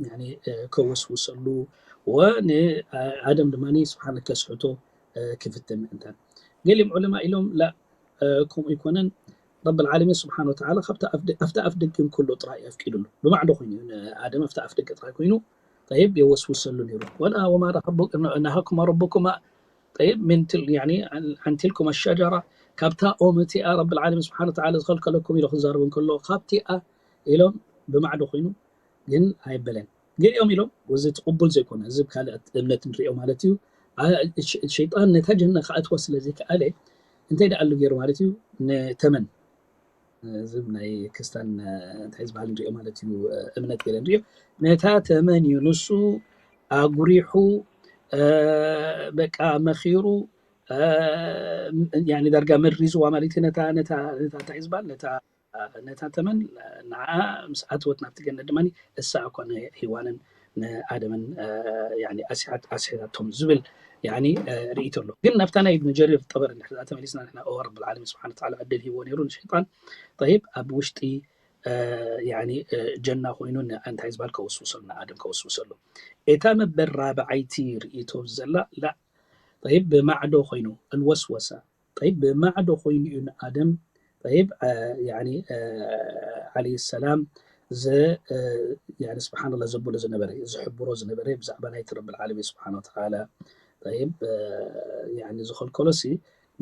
ያኒ እ፣ ከወስውሰሉ ወንኣደም ድማ ስብሓን ከስሕቶ እ፣ ክፍትን ምእንታን። ገሊኦም ዑለማ ኢሎም ላ እ፣ ከምኡ ኣይኮነን። ረብል ዓለሚን ስብሓን ወተዓላ ካብታ ኣፍ ደ- ኣብታ ኣፍ ደገ እንከሎ ጥራይ ኣፍቂዱሉ። ብማዕዶ ኮይኑ እዩ ንኣደም ኣብታ ኣፍ ደገ ጥራይ ኮይኑ ጠይብ የወስውሰሉ ነይሩ። ወላ ወማ ረቡ- ነሃኩማ ረቡኩማ ጠይብ ምን ትል ያኒ ዐን- ዐን ትልኩም ኣሸጀራ ካብታ ኦም እቲኣ ረብል ዓለሚን ስብሓን ወተዓላ ዝኸልከለኩም ኢሉ ክዛረብ እንከሎ ካብቲኣ ኢሎም ብማዕዶ ኮይኑ ግን ኣይበለን። ገሊኦም ኢሎም እዚ እቲ ቅቡል ዘይኮነ እዚ ካልእ እምነት ንሪኦ ማለት እዩ። አ- ሸ- ሸይጣን ነታ ጀና ክኣትዋ ስለ ዘይከኣለ እንታይ ደኣ ኣሉ ገይሩ ማለት እዩ ንተመን እዚ ናይ ክስታን እ፣ እንታይ ዝበሃል ንሪኦ ማለት እዩ እ፣ እምነት ገለ ንሪኦ ነታ ተመን እዩ ንሱ ኣጉሪሑ እ፣ በቃ መኺሩ እ፣ ያኒ ዳርጋ መሪዝዋ ማለት እዩ ነታ ነታ ነታ እንታይ ዝበሃል ነታ ነታ ተመን ንዓ ምስ ኣትወት ናብቲ ገነት ድማ እሳ እኳ ንሂዋንን ንኣደምን እ፣ ያኒ ኣስሓት ኣስሒታቶም ዝብል ያኒ እ፣ ርእይቶ ኣሎ። ግን ናብታ ናይ ኢብኑ ጀሪር ጠበሪ እንድሕር ደኣ ተመሊስና ንሕና ኦ ረብል ዓለሚን ስብሓን ወተዓላ ዕድል ሂቦ ነይሩ ንሸይጣን ጠይብ ኣብ ውሽጢ እ፣ ያኒ እ፣ ጀና ኮይኑ ን- እንታይ ዝበሃል ከወስውሰሉ ንኣደም ከወስውሰሉ። እታ መበል ራብዓይቲ ርእይቶ ዘላ ላ ጠይብ ብማዕዶ ኮይኑ ኣልወስወሳ ጠይብ ብማዕዶ ኮይኑ እዩ ንኣደም ጠይብ እ፣ ያኒ እ፣ ዓለይሂ ሰላም ዘ እ፣ ያኒ ስብሓንላ ዘብሎ ዝነበረ ዝሕብሮ ዝነበረ ብዛዕባ ናይቲ ረብል ዓለሚን ስብሓን ወተዓላ ጠይብ እ፣ ያኒ ዝኸልከሎሲ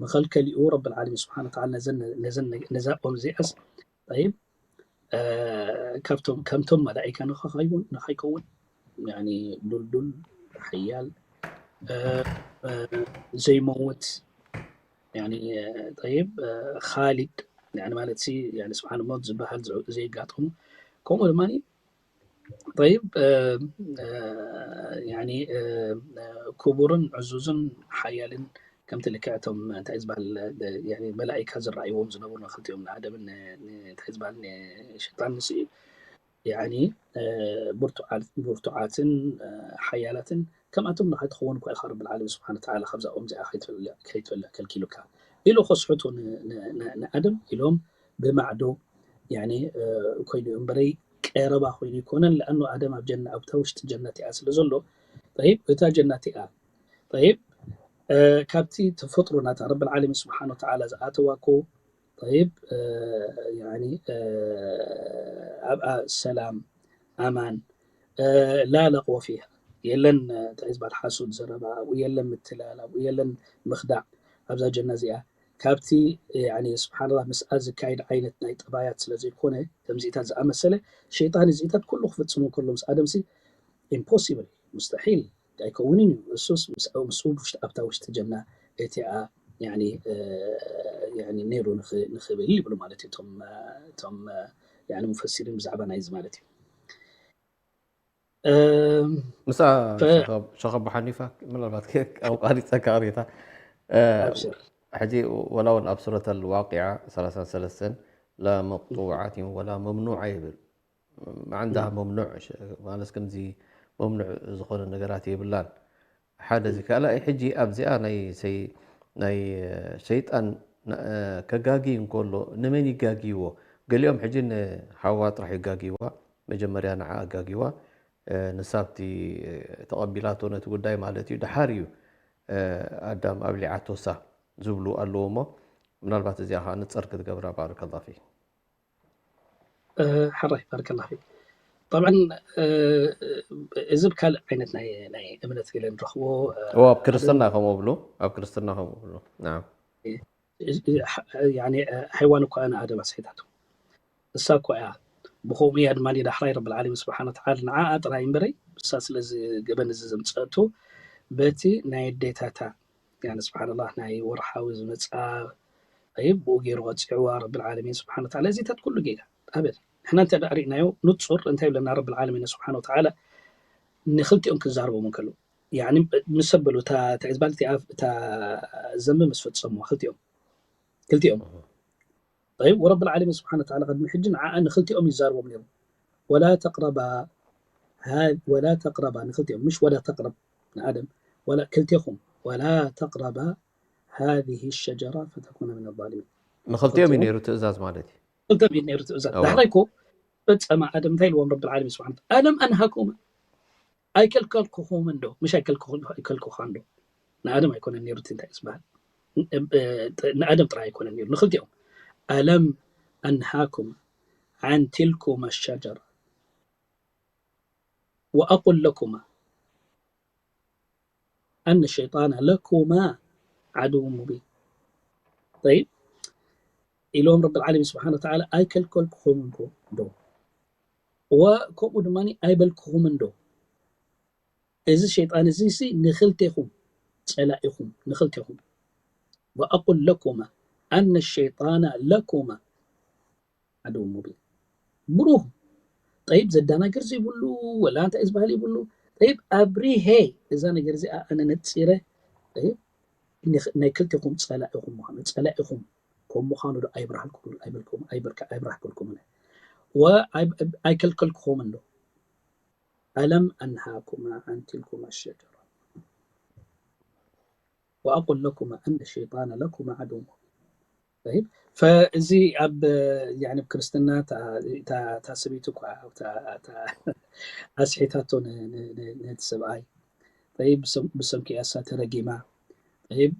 መኸልከሊኡ ረብል ዓለሚን ስብሓን ወተዓላ ነዘን ነዘን ነዛ ኦም እዚኣስ ጠይብ እ፣ ካብቶም ከምቶም መላኢካ ንኸኸይውን ንኸይከውን ያኒ ዱልዱል ሓያል እ፣ እ፣ ዘይመውት ያኒ እ፣ ጠይብ እ፣ ኻሊድ ያኒ ማለት ሲ ያኒ ስብሓን ሞት ዝበሃል ዝዑ- ዘይጋጠሙ ከምኡ ድማ ጠይብ እ፣ እ፣ ያኒ እ፣ እ፣ ክቡርን ዕዙዝን ሓያልን ከምቲ ልክዕ እቶም እንታይ ዝበሃል እ፣ ያኒ መላኢካ ዝረኣይዎም ዝነበሩ ንክልቲኦም ንኣደምን ን- ን- እንታይ ዝበሃል ንሸይጣን ንስ ያኒ እ፣ ብርቱዓት- ብርቱዓትን እ፣ ሓያላትን ከምኣቶም ንኸይትኸውን እኳ ኢኻ ረብል ዓለሚን ስብሓን ወተዓላ ካብዛ ኦም እዚኣ ከይትበልዕ ከይትበልዕ ከልኪሉካ ኢሉ ከስሕቱ ን- ን- ን- ንኣደም ኢሎም ብማዕዶ ያኒ እ፣ ኮይኑ እዩ እምበረይ ቀረባ ኮይኑ ኣይኮነን። ለኣኑ ኣደም ኣብ ጀና ኣብታ ውሽጢ ጀነት እያ ስለ ዘሎ ጠይብ እታ ጀነት እያ ጠይብ እ፣ ካብቲ ተፈጥሮ ናታ ረብል ዓለሚን ስብሓን ወተዓላ ዝኣተዋ እኮ ጠይብ እ፣ ያኒ እ፣ ኣብኣ ሰላም ኣማን እ፣ ላ ለቕወ ፊሃ የለን እ፣ እንታይ ዝበሃል ሓሱድ ዘረባ ኣብኡ የለን ምትላል ኣብኡ የለን ምኽዳዕ ኣብዛ ጀና እዚኣ ካብቲ ያኒ ስብሓንላ ምስኣ ዝካየድ ዓይነት ናይ ጠባያት ስለ ዘይኮነ ከምዚኢታት ዝኣመሰለ ሸይጣን እዚኢታት ኩሉ ክፍፅሙ ከሎ ምስ ኣደምሲ ኢምፖሲብል ሙስተሒል ኣይከውንን እዩ እሱስ ምስ- ምስኡ ውሽጢ ኣብታ ውሽጢ ጀና እቲኣ ያኒ እ፣ ያኒ ነይሩ ንኽ- ንኽብል ይብሉ ማለት እዩ እቶም እ፣ እቶም እ፣ ያኒ ሙፈሲሪን ብዛዕባ ናይዚ ማለት እዩ እም፣ ምሳ ፈ- ሸኸ ኣቡ ሓኒፋ ምናልባት ኣቋሪፀካ ቅሬታ። ኣብሽር። ሕጂ ወላ እውን ኣብ ሱረት ኣልዋቂዓ ሰላሳን ሰለስተን ላ መቅጡዓት ወላ መምኑዓ ይብል። ማዕንዳ መምኑዕ ማለት ከምዚ መምኑዕ ዝኾነ ነገራት የብላን። ሓደ እዚ ካልኣይ ሕጂ ኣብዚኣ ናይ ሰይ ናይ ሸይጣን ከጋጊ እንከሎ ንመን ይጋጊዎ? ገሊኦም ሕጂ ንሓዋ ጥራሕ ይጋጊዋ፣ መጀመርያ ንዓ ኣጋጊዋ። ንሳብቲ ተቐቢላቶ ነቲ ጉዳይ ማለት እዩ። ድሓር እዩ ኣዳም ኣብሊዓቶሳ ዝብሉ ኣለዎ እሞ ምናልባት እዚኣ ከዓ ንፀር ክትገብራ። ባረከላ ፊክ። ሕራይ ባረከላ ፊክ። ጠብዓን እዚ ብካልእ ዓይነት ናይ ናይ እምነት ገለ ንረኽቦ። እዎ ኣብ ክርስትና ከምኡ ብሉ፣ ኣብ ክርስትና ከምኡ ብሉ። ናም ያኒ ሓይዋን እኳ ንኣደም ኣስሒታቶ። እሳ እኳ እያ ብኸምኡ እያ ድማ ዳሕራይ ረብል ዓለሚን ስብሓን ወተዓላ ንዓኣ ጥራይ እምበረይ እሳ ስለዚ ገበን እዚ ዘምፀእቶ በቲ ናይ ኣዴታታ ያኒ ስብሓንላህ ናይ ወርሓዊ ዝመፅኣ ጠይብ ብኡ ገይሩ ቀፂዕዋ ረብል ዓለሚን ስብሓን ወተዓላ። እዚታት ኩሉ ጌጋ ኣበል ንሕና እንተ ደኣ ርኢናዮ ንፁር እንታይ ይብለና ረብል ዓለሚን ስብሓን ወተዓላ ንክልቲኦም ክዛረቦም እንከሉ ያኒ ምስ ኣበሉ እታ እታ ዕዝባል እቲኣ እታ ዘንቢ ምስ ፈፀሙ ክልቲኦም ክልቲኦም ጠይብ ወረብል ዓለሚን ስብሓን ወተዓላ ቅድሚ ሕጂ ንዓኣ ንክልቲኦም ይዛረቦም ነይሩ። ወላ ተቅረባ ሃ- ወላ ተቅረባ ንክልቲኦም ምሽ ወላ ተቅረብ ንኣደም ወላ ክልቴኹም ወላ ተቅረባ ሃዚህ ሸጀራ ፈተኩነ ምን ዛሊሚን ንክልቲኦም እዩ ክልቲኦም ነይሩ ትእዛዝ ማለት እዩ። ክልተ ሚድ ነይሩ ትእዛዝ እዋ ዳሕራይ እኮ ፈፀማ ኣደም እንታይ ኢልዎም ረብል ዓለሚን ስብሓን ወተዓላ ኣለም ኣንሃኩማ ኣይከልከልኩኹም እንዶ ምሽ ኣይከልኩኹ- ኣይከልኩኻ እንዶ ንኣደም ኣይኮነን ነይሩ እቲ እንታይ ዝበሃል ንኣደም ጥራይ ኣይኮነን ነይሩ ንክልቲኦም ኣለም ኣንሃኩም عن تلكما الشجرة وأقل لكما أن الشيطان لكما عدو مبين طيب ኢሎም ረብል ዓለሚን ስብሓን ወተዓላ ኣይከልከልኩኹም እንዶ ወከምኡ ድማ ኣይበልኩኹም እንዶ እዚ ሸይጣን እዚ ሲ ንክልቴኹም ፀላኢኹም ንክልቴኹም وأقل لكما أن الشيطان لكما عدو مبين ብሩህ ጠይብ ዘዳናግር ዘይብሉ ወላ እንታይ ዝበሃል ይብሉ ጠይብ ኣብሪሄ እዛ ነገር እዚኣ ኣነ ነፂረ ጠይብ ናይ ክልቴኹም ፀላኢኹም ምዃኑ ፀላኢኹም ከም ምዃኑ ዶ ኣይብርሃልኩም ኣይበልኩም ኣይብርሃልኩም ኣይከልከልኩኹም እንዶ ألم أنهاكما عن تلكما الشجرة وأقل لكما أن الشيطان لكما عدو مبين طيب فእዚ ኣብ يعني ኣብ ክርስትና እታ ሰበይቲ እኳ ኣስሒታቶ ነቲ ሰብኣይ طيب ብሰንኪ እያ እሳ ተረጊማ طيب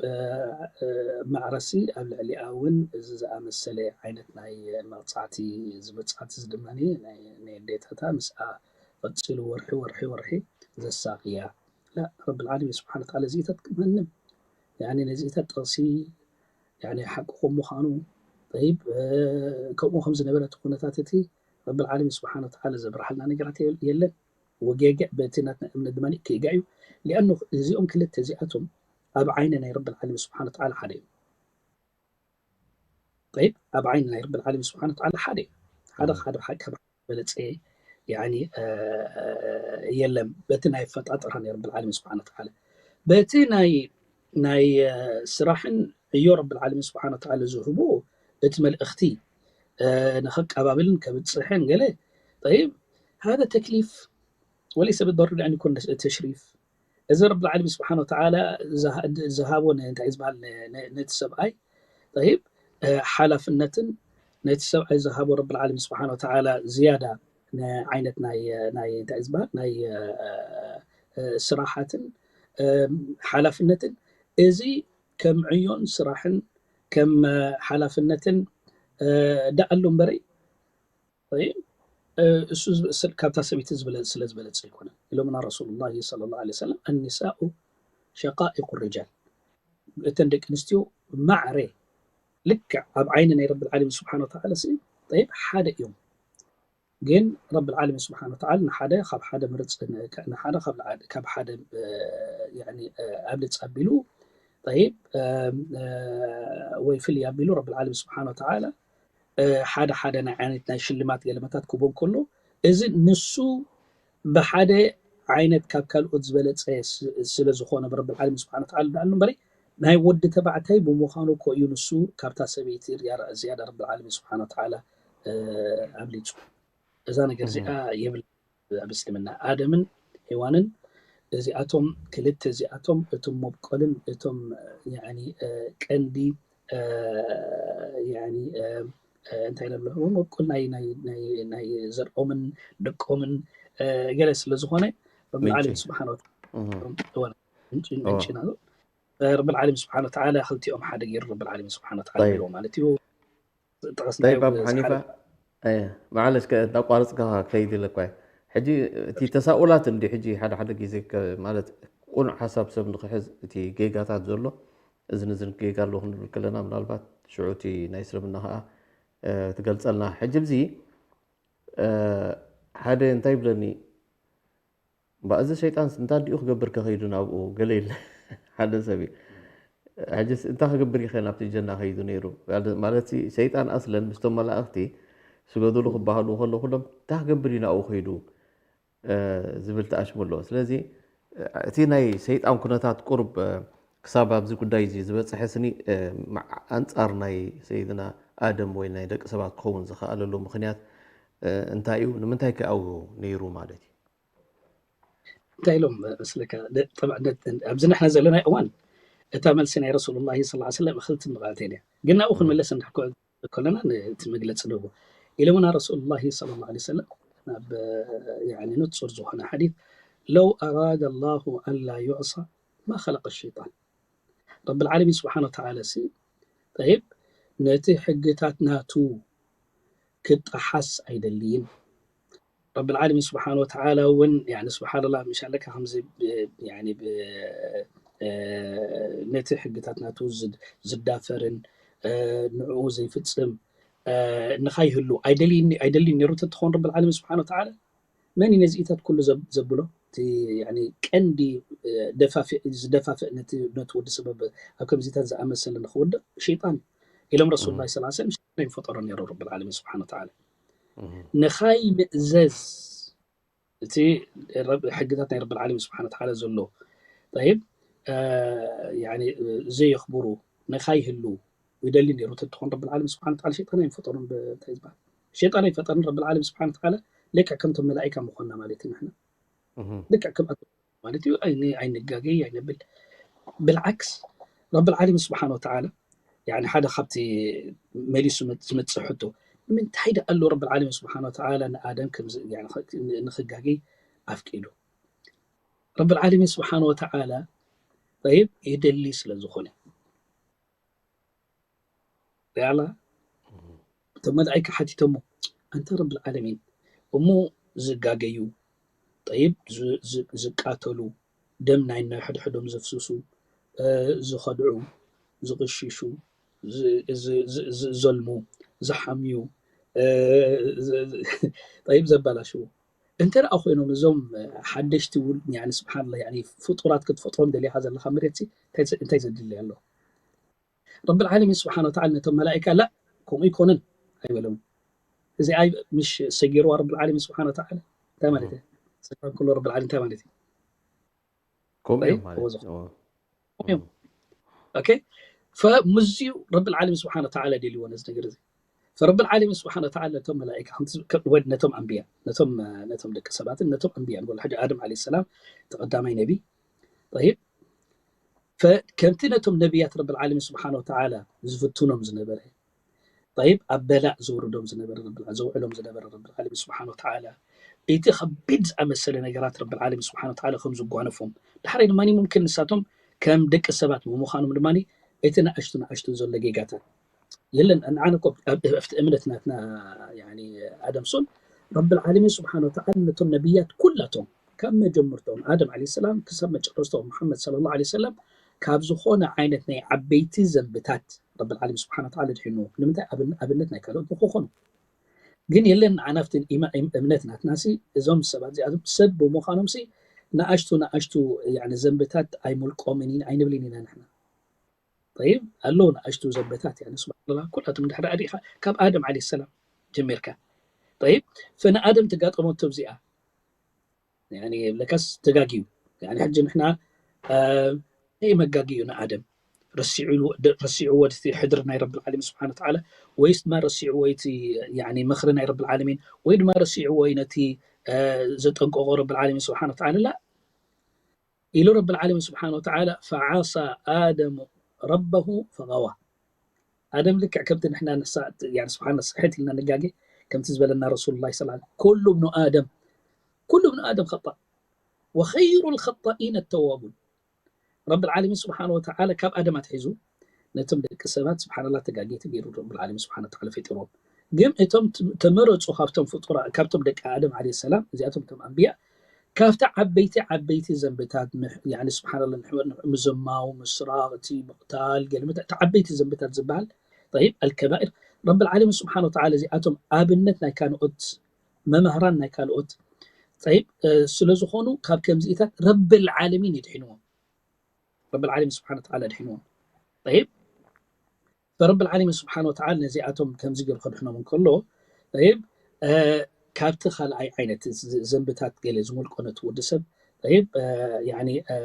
ማዕረሲ ኣብ ልዕሊኣ እውን እዚ ዝኣመሰለ ዓይነት ናይ መቕፃዕቲ እዚ መቕፃዕቲ እዚ ድማ ናይ ኣዴታታ ምስኣ ቀፂሉ ወርሒ ወርሒ ወርሒ ዘሳቕያ لا رب العالمين سبحانه وتعالى እዚታት ማንም يعني ነዚታት ጥቕሲ يعني ሓቂ ከም ምዃኑ طيب ከምኡ ከም ዝነበረ እቲ ኩነታት እቲ ረብል ዓለሚን ስብሓን ወተዓላ ዘብርሃልና ነገራት የለን ወጌግዕ በቲ ናትና እምነት ድማ ጌጋ እዩ ሊኣኑ እዚኦም ክልተ እዚኣቶም ኣብ ዓይኒ ናይ ረብል ዓለሚን ስብሓን ወተዓላ ሓደ እዮም طيب ኣብ ዓይኒ ናይ ረብል ዓለሚን ስብሓን ወተዓላ ሓደ እዩ ሓደ ሓደ ካብ ዝበለፀ يعني የለን በቲ ናይ ፈጣጥራ ናይ ረብል ዓለሚን ስብሓን ወተዓላ በቲ ናይ ናይ ስራሕን ዕዮ ረብል ዓለሚን ስብሓን ወተዓላ ዝህቡ እቲ መልእኽቲ ንኸቀባብልን ከብፅሕን ገለ طيب هذا تكليف وليس بالضروري أن يكون تشريف እዚ ረብል ዓለሚን ስብሓን ወተዓላ ዝሃቦ እንታይ ዝበሃል ነቲ ሰብኣይ طيب ሓላፍነትን ነቲ ሰብኣይ ዝሃቦ ረብል ዓለሚን ስብሓን ወተዓላ ዝያዳ ዓይነት ናይ ናይ እንታይ ዝበሃል ናይ ስራሓትን ሓላፍነትን እዚ ከም ዕዮን ስራሕን ከም ሓላፍነትን ደኣሉ እምበረይ እሱ ካብታ ሰበይቲ ስለ ዝበለፀ ኣይኮነን ኢሎምና ረሱሉላሂ ሰለላሁ ዐለይሂ ወሰለም النساء شقائق الرجال እተን ደቂ ኣንስትዮ ማዕረ ልክዕ ኣብ ዓይኒ ናይ ረብል ዓለሚን ስብሓን ወተዓላ طيب ሓደ እዮም ግን ረብል ዓለሚን ስብሓን ወተዓላ ንሓደ ካብ ሓደ ምርፅ ንሓደ ካብ ሓደ ኣብልፅ ኣቢሉ طيب ወይ ፍልይ ኣቢሉ ረብል ዓለሚን ስብሓን ወተዓላ ሓደ ሓደ ናይ ዓይነት ናይ ሽልማት ገለመታት ክቦ እንከሎ እዚ ንሱ ብሓደ ዓይነት ካብ ካልኦት ዝበለፀ ስ- ስለ ዝኾነ ብረብል ዓለሚን ስብሓን ወተዓላ ዳኣሉ እምበሪ ናይ ወዲ ተባዕታይ ብምዃኑ እኮ እዩ ንሱ ካብታ ሰበይቲ ዝያዳ- ዝያዳ ረብል ዓለሚን ስብሓን ወተዓላ እ፣ ኣብሊፁ። እዛ ነገር እዚኣ የብል ኣብ እስልምና ኣደምን ሄዋንን እዚኣቶም ክልተ እዚኣቶም እቶም መብቆልን እቶም ያኒ እ፣ ቀንዲ እ፣ ያኒ እ፣ እ፣ እንታይ ነብሎ መብቆል ናይ ናይ ናይ ናይ ዘርኦምን ደቆምን እ፣ ገለ ስለ ዝኾነ ረብል ዓለሚን ስብሓን ወተዓላ ምንጭ ምንጭ ናሉ ረብል ዓለሚን ስብሓን ወተዓላ ክልቲኦም ሓደ ገይሩ ረብል ዓለሚን ስብሓን ወተዓላ ይብሎ ማለት እዩ። ጠቀስ ጠይብ ኣቡ ሓኒፋ ማዓለሽ ከ- እንዳቋረፅካ ከይድ ኢለኳ ሕጂ እቲ ተሳኡላት እንዲ ሕጂ ሓደ ሓደ ግዜ ከ- ማለት ቁኑዕ ሓሳብ ሰብ ንክሕዝ እቲ ጌጋታት ዘሎ እዝን እዝን ጌጋ ኣለዎ ክንብል ከለና ምናልባት ሽዑ እቲ ናይ እስልምና ከዓ እ፣ ትገልፀልና ሕጂ ብዚ እ፣ ሓደ እንታይ ይብለኒ እምበኣር እዚ ሸይጣን እንታይ እንዲኡ ክገብር ከኸይዱ ናብኡ ገለ ኢለ ሓደ ሰብ እዩ ሕጂ እንታይ ክገብር ይኸ ናብቲ ጀና ከይዱ ነይሩ ማለት ሰይጣን ኣስለን ምስቶም መላእኽቲ ስገዱሉ ክበሃሉ ከሎ ኩሎም እንታይ ክገብር እዩ ናብኡ ከይዱ ዝብል ተኣሽሙ ኣለዎ ስለዚ እቲ ናይ ሰይጣን ኩነታት ቁርብ ክሳብ ኣብዚ ጉዳይ እዚ ዝበፅሐ ስኒ ኣንፃር ናይ ሰይድና ኣደም ወይ ናይ ደቂ ሰባት ክኸውን ዝኸኣለሉ ምክንያት እንታይ እዩ ንምንታይ ከ ኣብኡ ነይሩ ማለት እዩ እንታይ ኢሎም መስለካ ኣብዚ ንሕና ዘለና እዋን እታ መልሲ ናይ ረሱሉላ ስ ሰለም እክልቲ ምቃልተይ እያ ግን ናብኡ ክንምለስ እንድሕር ከለና እቲ መግለፂ ንህቦ ኢሎምና ረሱሉላ ለ ሰለም ናብ ንፁር ዝኾነ ሓዲት ለው ኣራደ ላሁ ኣን ላ ዩዕሳ ማ ከለቀ ሸይጣን ረብልዓለሚን ስብሓን ወተዓላ ሲ ጠይብ ነቲ ሕግታት ናቱ ክጠሓስ ኣይደልይን ረብል ዓለሚን ስብሓን ወተዓላ እውን ስብሓንላ ምሻለካ ከምዚ ነቲ ሕግታት ናቱ ዝዳፈርን ንዕኡ ዘይፍፅም ንካይህሉ ኣይደልይን ነይሩ ተትኸውን ረብል ዓለሚን ስብሓን ወተዓላ መን ነዚኢታት ኩሉ ዘብሎ ቀንዲ ዝደፋፍእ ነቲ ወዲ ሰብ ኣብ ከምዚታት ዝኣመሰለ ንክወድቕ ሸይጣን ኢሎም ረሱል ላ ስ ሸይጣን ይፈጠሮ ነይሩ ረብል ዓለሚን ስብሓን ወተዓላ ንኻይ ምእዘዝ እቲ ሕግታት ናይ ረብል ዓለሚን ስብሓን ወተዓላ ዘሎ ይብ ዘየኽብሩ ንኻይ ህሉ ይደሊ ነይሩ ተትኾን ረብል ዓለሚን ስብሓን ወተዓላ ሸይጣን ኣይፈጠሩን እንታይ ዝበሃል ሸይጣን ኣይፈጠርን ረብል ዓለሚን ስብሓን ወተዓላ ልክዕ ከምቶም መላኢካ ምኾንና ማለት እዩ ንሕና ልክዕ ከም ማለት እዩ ኣይንጋገይ ኣይነብል ብልዓክስ ረብል ዓለሚን ስብሓን ወተዓላ ሓደ ካብቲ መሊሱ ዝመፅእ ሕቶ ንምንታይ ደኣ ኣሎ ረብል ዓለሚን ስብሓን ወተዓላ ንኣደም ንክጋገይ ኣፍቂዱ ረብል ዓለሚን ስብሓን ወተዓላ ይብ ይደሊ ስለ ዝኾነ ሪኣላ እቶም መላእካ ሓቲቶሞ ኣንታ ረብል ዓለሚን እሞ ዝጋገዩ ጠይብ ዝቃተሉ ደም ናይ ናይ ሕድሕዶም ዘፍስሱ ዝኸድዑ ዝቕሽሹ ዝዘልሙ ዝሓምዩ ጠይብ ዘባላሽዉ እንተ ደኣ ኮይኖም እዞም ሓደሽቲ ስብሓንላ ፍጡራት ክትፈጥሮም ደሊኻ ዘለካ መሬት እንታይ ዘድሊ ኣሎ ረብል ዓለሚን ስብሓን ወተዓላ ነቶም መላኢካ ላ ከምኡ ይኮንን ኣይበሎም እዚኣ ምሽ ሰጊርዋ ረብል ዓለሚን ስብሓን ወተዓላ እንታይ ማለት ሰላም ኩሎ ረብል ዓለሚን እንታይ ማለት እዩ ከምኡ እዮም ማለት እዩ። ከምኡ እዮም። ኦኬ ፈምዝዩ ረብል ዓለሚን ስብሓን ወተዓላ ደልዎ ነዚ ነገር እዚ ፈረብል ዓለሚን ስብሓን ወተዓላ ነቶም መላኢካ ነቶም ኣንብያ ነቶም ደቂ ሰባትን ነቶም ኣንብያ ንበሎ ሕጂ ኣድም ዓለ ሰላም ተቐዳማይ ነቢ ይብ ከምቲ ነቶም ነቢያት ረብል ዓለሚን ስብሓን ወተዓላ ዝፍትኖም ዝነበረ ይብ ኣብ በላእ ዘውርዶም ዝነበረ ዘውዕሎም ዝነበረ ረብል ዓለሚን ስብሓን ወተዓላ እቲ ከቢድ ዝኣመሰለ ነገራት ረብል ዓለሚን ስብሓን ወተዓላ ከም ዝጓነፎም ዳሕራይ ድማ ሙምክን ንሳቶም ከም ደቂ ሰባት ብምዃኖም ድማ እቲ ንኣሽቱ ንኣሽቱ ዘሎ ጌጋታት የለን ንዓነ ኣብቲ እምነት ናትና ኣደምሶን ረብል ዓለሚን ስብሓን ወተዓላ ነቶም ነቢያት ኩላቶም ካብ መጀመርቶም ኣደም ዓለ ሰላም ክሳብ መጨረስቶም መሓመድ ስለ ላ ሰለም ካብ ዝኾነ ዓይነት ናይ ዓበይቲ ዘንብታት ረብል ዓለሚን ስብሓን ወተዓላ ድሒኑ ንምንታይ ኣብነት ናይ ካልኦት ንክኾኑ ግን የለን ንዓና ኣብቲ እምነት ናትናሲ እዞም ሰባት እዚኣቶም ሰብ ብምዃኖምሲ ንኣሽቱ ንኣሽቱ ዘንብታት ኣይምልቆምን ኣይንብልን ኢና ንሕና ይብ ኣለዉ ንኣሽቱ ዘንብታት ስብሓንላ ኩላቶም ድሕሪ ኣዲኻ ካብ ኣደም ዓለ ሰላም ጀሚርካ ይብ ፈንኣደም ትጋጠመቶ እዚኣ ያኒ ለካስ ተጋጊዩ። ያኒ ሕጂ ንሕና፣ እ፣ ናይ መጋጊዩ ንኣደም ረሲዑ፣ ረሲዕዎ እቲ ሕድሪ ናይ ረብል ዓለሚን ስብሓነ ወተዓላ፣ ወይስ ድማ ረሲዕዎ እቲ፣ ያኒ፣ ምኽሪ ናይ ረብል ዓለሚን፣ ወይ ድማ ረሲዕዎ ነቲ፣ እ፣ ዘጠንቀቆ ረብል ዓለሚን ስብሓነ ወተዓላ? ላ ኢሉ ረብል ዓለሚን ስብሓነ ወተዓላ፣ ፈዓሳ ኣደሙ ረበሁ ፈገዋ። ኣደም ልክዕ ከምቲ ንሕና ንሳ-፣ ያኒ፣ ስብሓን ስሕት ኢልና ንጋጌ፣ ከምቲ ዝበለና ረሱሉላህ ሰለላሁ ዐለይሂ ወሰለም፣ ኩሉ ብኑ ኣደም፣ ኩሉ ብኑ ኣደም ኸጣእ፣ ወኸይሩ ልኸጣኢነ ተዋቡን። ረብል ዓለሚን ስብሓነ ወተዓላ ካብ ኣደም ኣትሒዙ ነቶም ደቂ ሰባት ስብሓንላህ ተጋጌቲ ገይሩ ረብል ዓለሚን ስብሓነ ወተዓላ ፈጢርዎም። ግን እቶም ት-፣ ተመረፁ ካብቶም ፍጡራ-፣ ካብቶም ደቂ ኣደም ዓለይሂ ሰላም፣ እዚኣቶም እቶም ኣንብያ፣ ካብቲ ዓበይቲ ዓበይቲ ዘንብታት ምሕ-፣ ያኒ ስብሓንላህ ንሕ-፣ ምዝማው፣ ምስራቕ፣ እቲ ምቕታል፣ ገለ መት-፣ እቲ ዓበይቲ ዘንብታት ዝበሃል፣ ጠይብ፣ ኣልከባኢር፣ ረብል ዓለሚን ስብሓነ ወተዓላ እዚኣቶም ኣብነት ናይ ካልኦት መማህራን ናይ ካልኦት፣ ጠይብ፣ እ፣ ስለ ዝኾኑ ካብ ከምዚኢታት ረብል ዓለሚን ይድሕንዎም። ረብል ዓለሚን ስብሓነ ወተዓላ ድሕንዎም። ጠይብ፣ ፈረብል ዓለሚን ስብሓነ ወተዓላ ነዚኣቶም ከምዚ ገይሩ ከድሕኖም እንከሎ፣ ጠይብ፣ እ፣ ካብቲ ካልኣይ ዓይነት ዝ-፣ ዘንብታት ገለ ዝመልቆ ነቲ ወዲ ሰብ፣ ጠይብ፣ እ፣ ያኒ፣ እ፣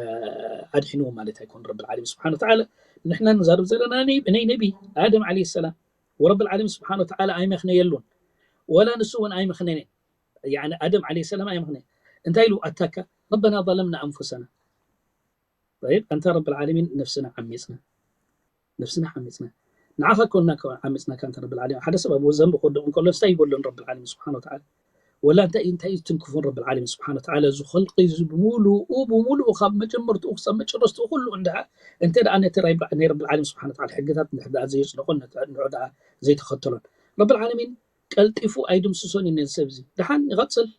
ኣድሒንዎ ማለት ኣይኮን ረብል ዓለሚን ስብሓነ ወተዓላ። ንሕና ንዛረብ ዘለና ናይ፣ ናይ ነቢ ኣደም ዓለይሂ ሰላም፣ ወረብል ዓለሚን ስብሓነ ወተዓላ ኣይመኽነየሉን፣ ወላ ንሱ እውን ኣይመኽነየን። ያኒ ኣደም ዓለይሂ ሰላም ኣይመኽነየን። እንታይ ኢሉ ኣታካ? ረበና ዘለምና ኣንፉሰና። ጠይብ፣ ኣንታ ረብል ዓለሚን ነፍስና ዓሚጽና፣ ነፍስና ዓሚጽና። ንዓኻ ኮንና ከ-፣ ዓሚጽናካ ኣንታ ረብል ዓለሚን። ሓደ ሰብ ኣብ ዘንቢ ክወድቕ እንከሎ እንታይ ይበሎን ረብል ዓለሚን ስብሓነ ወተዓላ? ወላ እንታይ፣ እንታይ እዩ ትንክፉን ረብል ዓለሚን ስብሓነ ወተዓላ? እዚ ኸልቂ እዚ ብምሉኡ፣ ብምሉኡ ካብ መጀመርትኡ ክሳብ መጨረስትኡ ኩሉ እንድዓ፣ እንተ ደኣ ነቲ ራይ-፣ ናይ ረብል ዓለሚን ስብሓነ ወተዓላ ሕግታት እንድሕር ደኣ ዘየጽደቖን፣ እንድሕር ደኣ ዘይተኸተሎን፣ ረብል ዓለሚን ቀልጢፉ ኣይድምስሶን እዩ ነዚ ሰብ እዚ። ደሓን ይቐጽል።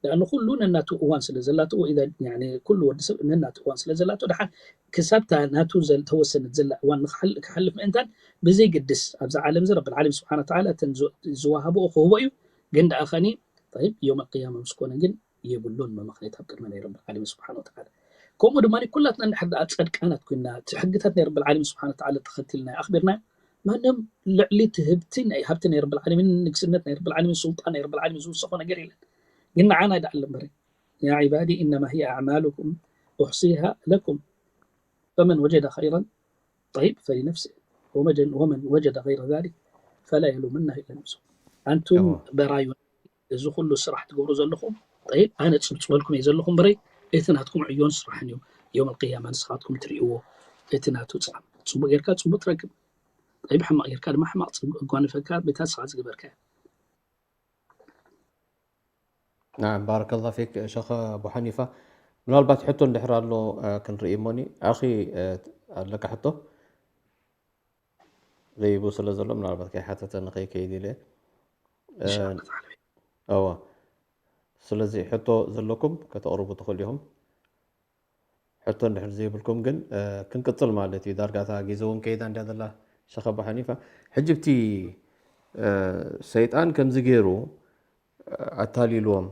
ደኣ ንኹሉ ነናቱ እዋን ስለ ዘላቶ፣ ወኢዛ፣ ያኒ፣ ኩሉ ወዲ ሰብ ነናቱ እዋን ስለ ዘላቶ፣ ደሓን ክሳብታ ናቱ ዘል-፣ ተወሰነት ዘላ እዋን ንኽሓል-፣ ክሓልፍ ምእንታን ብዘይግድስ፣ ኣብዛ ዓለም እዚ ረብል ዓለሚን ስብሓነ ወተዓላ እተን ዝ-፣ ዝወሃብኦ ክህቦ እዩ። ግን ደኣ ኸኒ፣ ጠይብ፣ የውመል ቅያማ ምስ ኮነ ግን የብሉን መመኽነይታ ኣብ ቅድሚ ናይ ረብል ዓለሚን ስብሓነ ወተዓላ። ከምኡ ድማ ኩላትና እንድሕር ደኣ ጸድቃናት ኮይንና፣ እቲ ሕግታት ናይ ረብል ዓለሚን ስብሓነ ወተዓላ ተኸቲልና ኣኽቢርና፣ ማንም ልዕሊ እቲ ህብቲ ናይ፣ ሃብቲ ናይ ረብል ዓለሚን፣ ንግስነት ናይ ረብል ዓለሚን፣ ሱልጣን ናይ ረብል ዓለሚን ዝውሰኾ ነገር የለን። ግን ንዓና ይደኣለ እምበር፣ ያ ዒባዲ ኢነማ ሂየ ኣዕማሉኩም ኡሕሲሃ ለኩም ፈመን ወጀደ ኸይረን ጠይብ ፈሊነፍሲህ ወመጀን-፣ ወመን ወጀደ ገይረ ዛሊክ ፈላ የሉመና ኢለ ነፍሱ። ኣንቱም እዎ። በራዩ፣ እዚ ኩሉ ስራሕ ትገብሩ ዘለኹም፣ ጠይብ፣ ኣነ ጽብጽበልኩም እየ ዘለኹም፣ በረይ፣ እቲ ናትኩም ዕዮን ስራሕን እዩ። የውመል ቅያማ ንስኻትኩም ትርእይዎ፣ እቲ ናቱ ጻዕብ። ጽቡቕ ጌርካ ጽቡቕ ትረክብ፣ ጠይብ፣ ሕማቕ ጌርካ ድማ ሕማቕ ጽቡቕ እጓንፈካ፣ በታ ንስኻ ዝገበርካዮ። ናዓም፣ ባረከላህ ፊክ ሸኽ ኣቡ ሓኒፋ። ምናልባት ሕቶ እንድሕር ኣሎ፣ እ፣ ክንርኢ እሞኒ። ኣኺ፣ እ፣ ኣለካ ሕቶ? ዘይቡ ስለ ዘሎ ምናልባት ከይሓተተ ንኸይከይድ ኢለ። እ፣ ኢንሻኣላህ ተዓላ። እዋ። ስለዚ ሕቶ ዘለኩም ከተቕርቡ ትኽእሉ ኢኹም። ሕቶ እንድሕር ዘይብልኩም ግን፣ እ፣ ክንቅጽል ማለት እዩ። ዳርጋ እታ ግዜ እውን ከይዳ እንድያ ዘላ ሸኽ ኣቡ ሓኒፋ። ሕጂ ብቲ፣ እ፣ ሰይጣን ከምዚ ገይሩ፣ እ፣ ኣታሊልዎም፣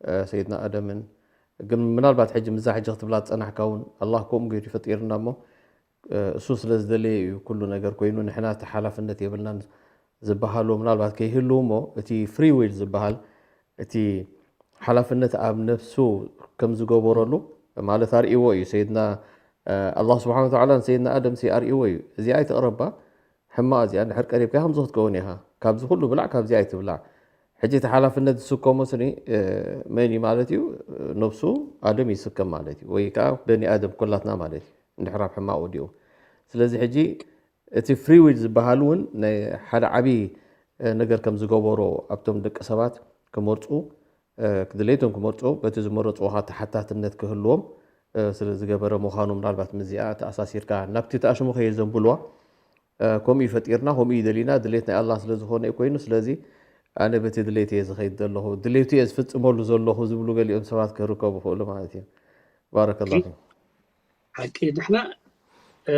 እ፣ ሰይድና ኣደምን። ግን ምናልባት ሕጂ ምዛ ሕጂ ክትብላ ዝጸናሕካ እውን ኣላህ ከምኡ ገይሩ ይፈጢርና እሞ፣ እ፣ እሱ ስለ ዝደለየ እዩ ኩሉ ነገር ኮይኑ፣ ንሕና እቲ ሓላፍነት የብልናን ዝበሃሉ ምናልባት ከይህልው እሞ፣ እቲ ፍሪ ዊል ዝበሃል፣ እቲ ሓላፍነት ኣብ ነፍሱ ከም ዝገበረሉ ማለት ኣርእይዎ እዩ። ሰይድና፣ እ፣ ኣላህ ስብሓነ ወተዓላ ንሰይድና ኣደም ሲ ኣርእይዎ እዩ። እዚኣ ኣይትቕረባ፣ ሕማቕ እዚኣ እንድሕር ቀሪብካ ከምዚ ክትከውን ኢኻ። ካብዚ ኩሉ ብላዕ፣ ካብዚ ኣይትብላዕ። ሕጂ እቲ ሓላፍነት ዝስከሞ ስኒ፣ እ፣ መን እዩ ማለት እዩ? ነብሱ ኣደም ይስከም ማለት እዩ። ወይ ከዓ በኒ ኣደም ኩላትና ማለት እዩ። እንድሕር ኣብ ሕማቕ ወዲቑ። ስለዚ ሕጂ እቲ ፍሪ ዊል ዝበሃል እውን ናይ ሓደ ዓብዪ፣ እ፣ ነገር ከም ዝገበሮ ኣብቶም ደቂ ሰባት ክመርጹ፣ እ፣ ድሌቶም ክመርጹ፣ በቲ ዝመረጽዎ ኸዓ ተሓታትነት ክህልዎም፣ እ፣ ስለ ዝገበረ ምዃኑ ምናልባት ምስዚኣ ተኣሳሲርካ ናብቲ ተኣሽሙ ከየዘንብልዋ፣ እ፣ ከምኡ እዩ ፈጢርና፣ ከምኡ እዩ ደሊና፣ ድሌት ናይ ኣላህ ስለ ዝኾነ እዩ ኮይኑ፣ ስለዚ ኣነ በቲ ድሌት እየ ዝኸይድ ዘለኹ፣ ድሌቱ እየ ዝፍጽመሉ ዘለኹ ዝብሉ ገሊኦም ሰባት ክርከቡ ይኽእሉ ማለት እዩ። ባረከላሁ ፊክ። ሓቂ፣ ንሕና፣ እ፣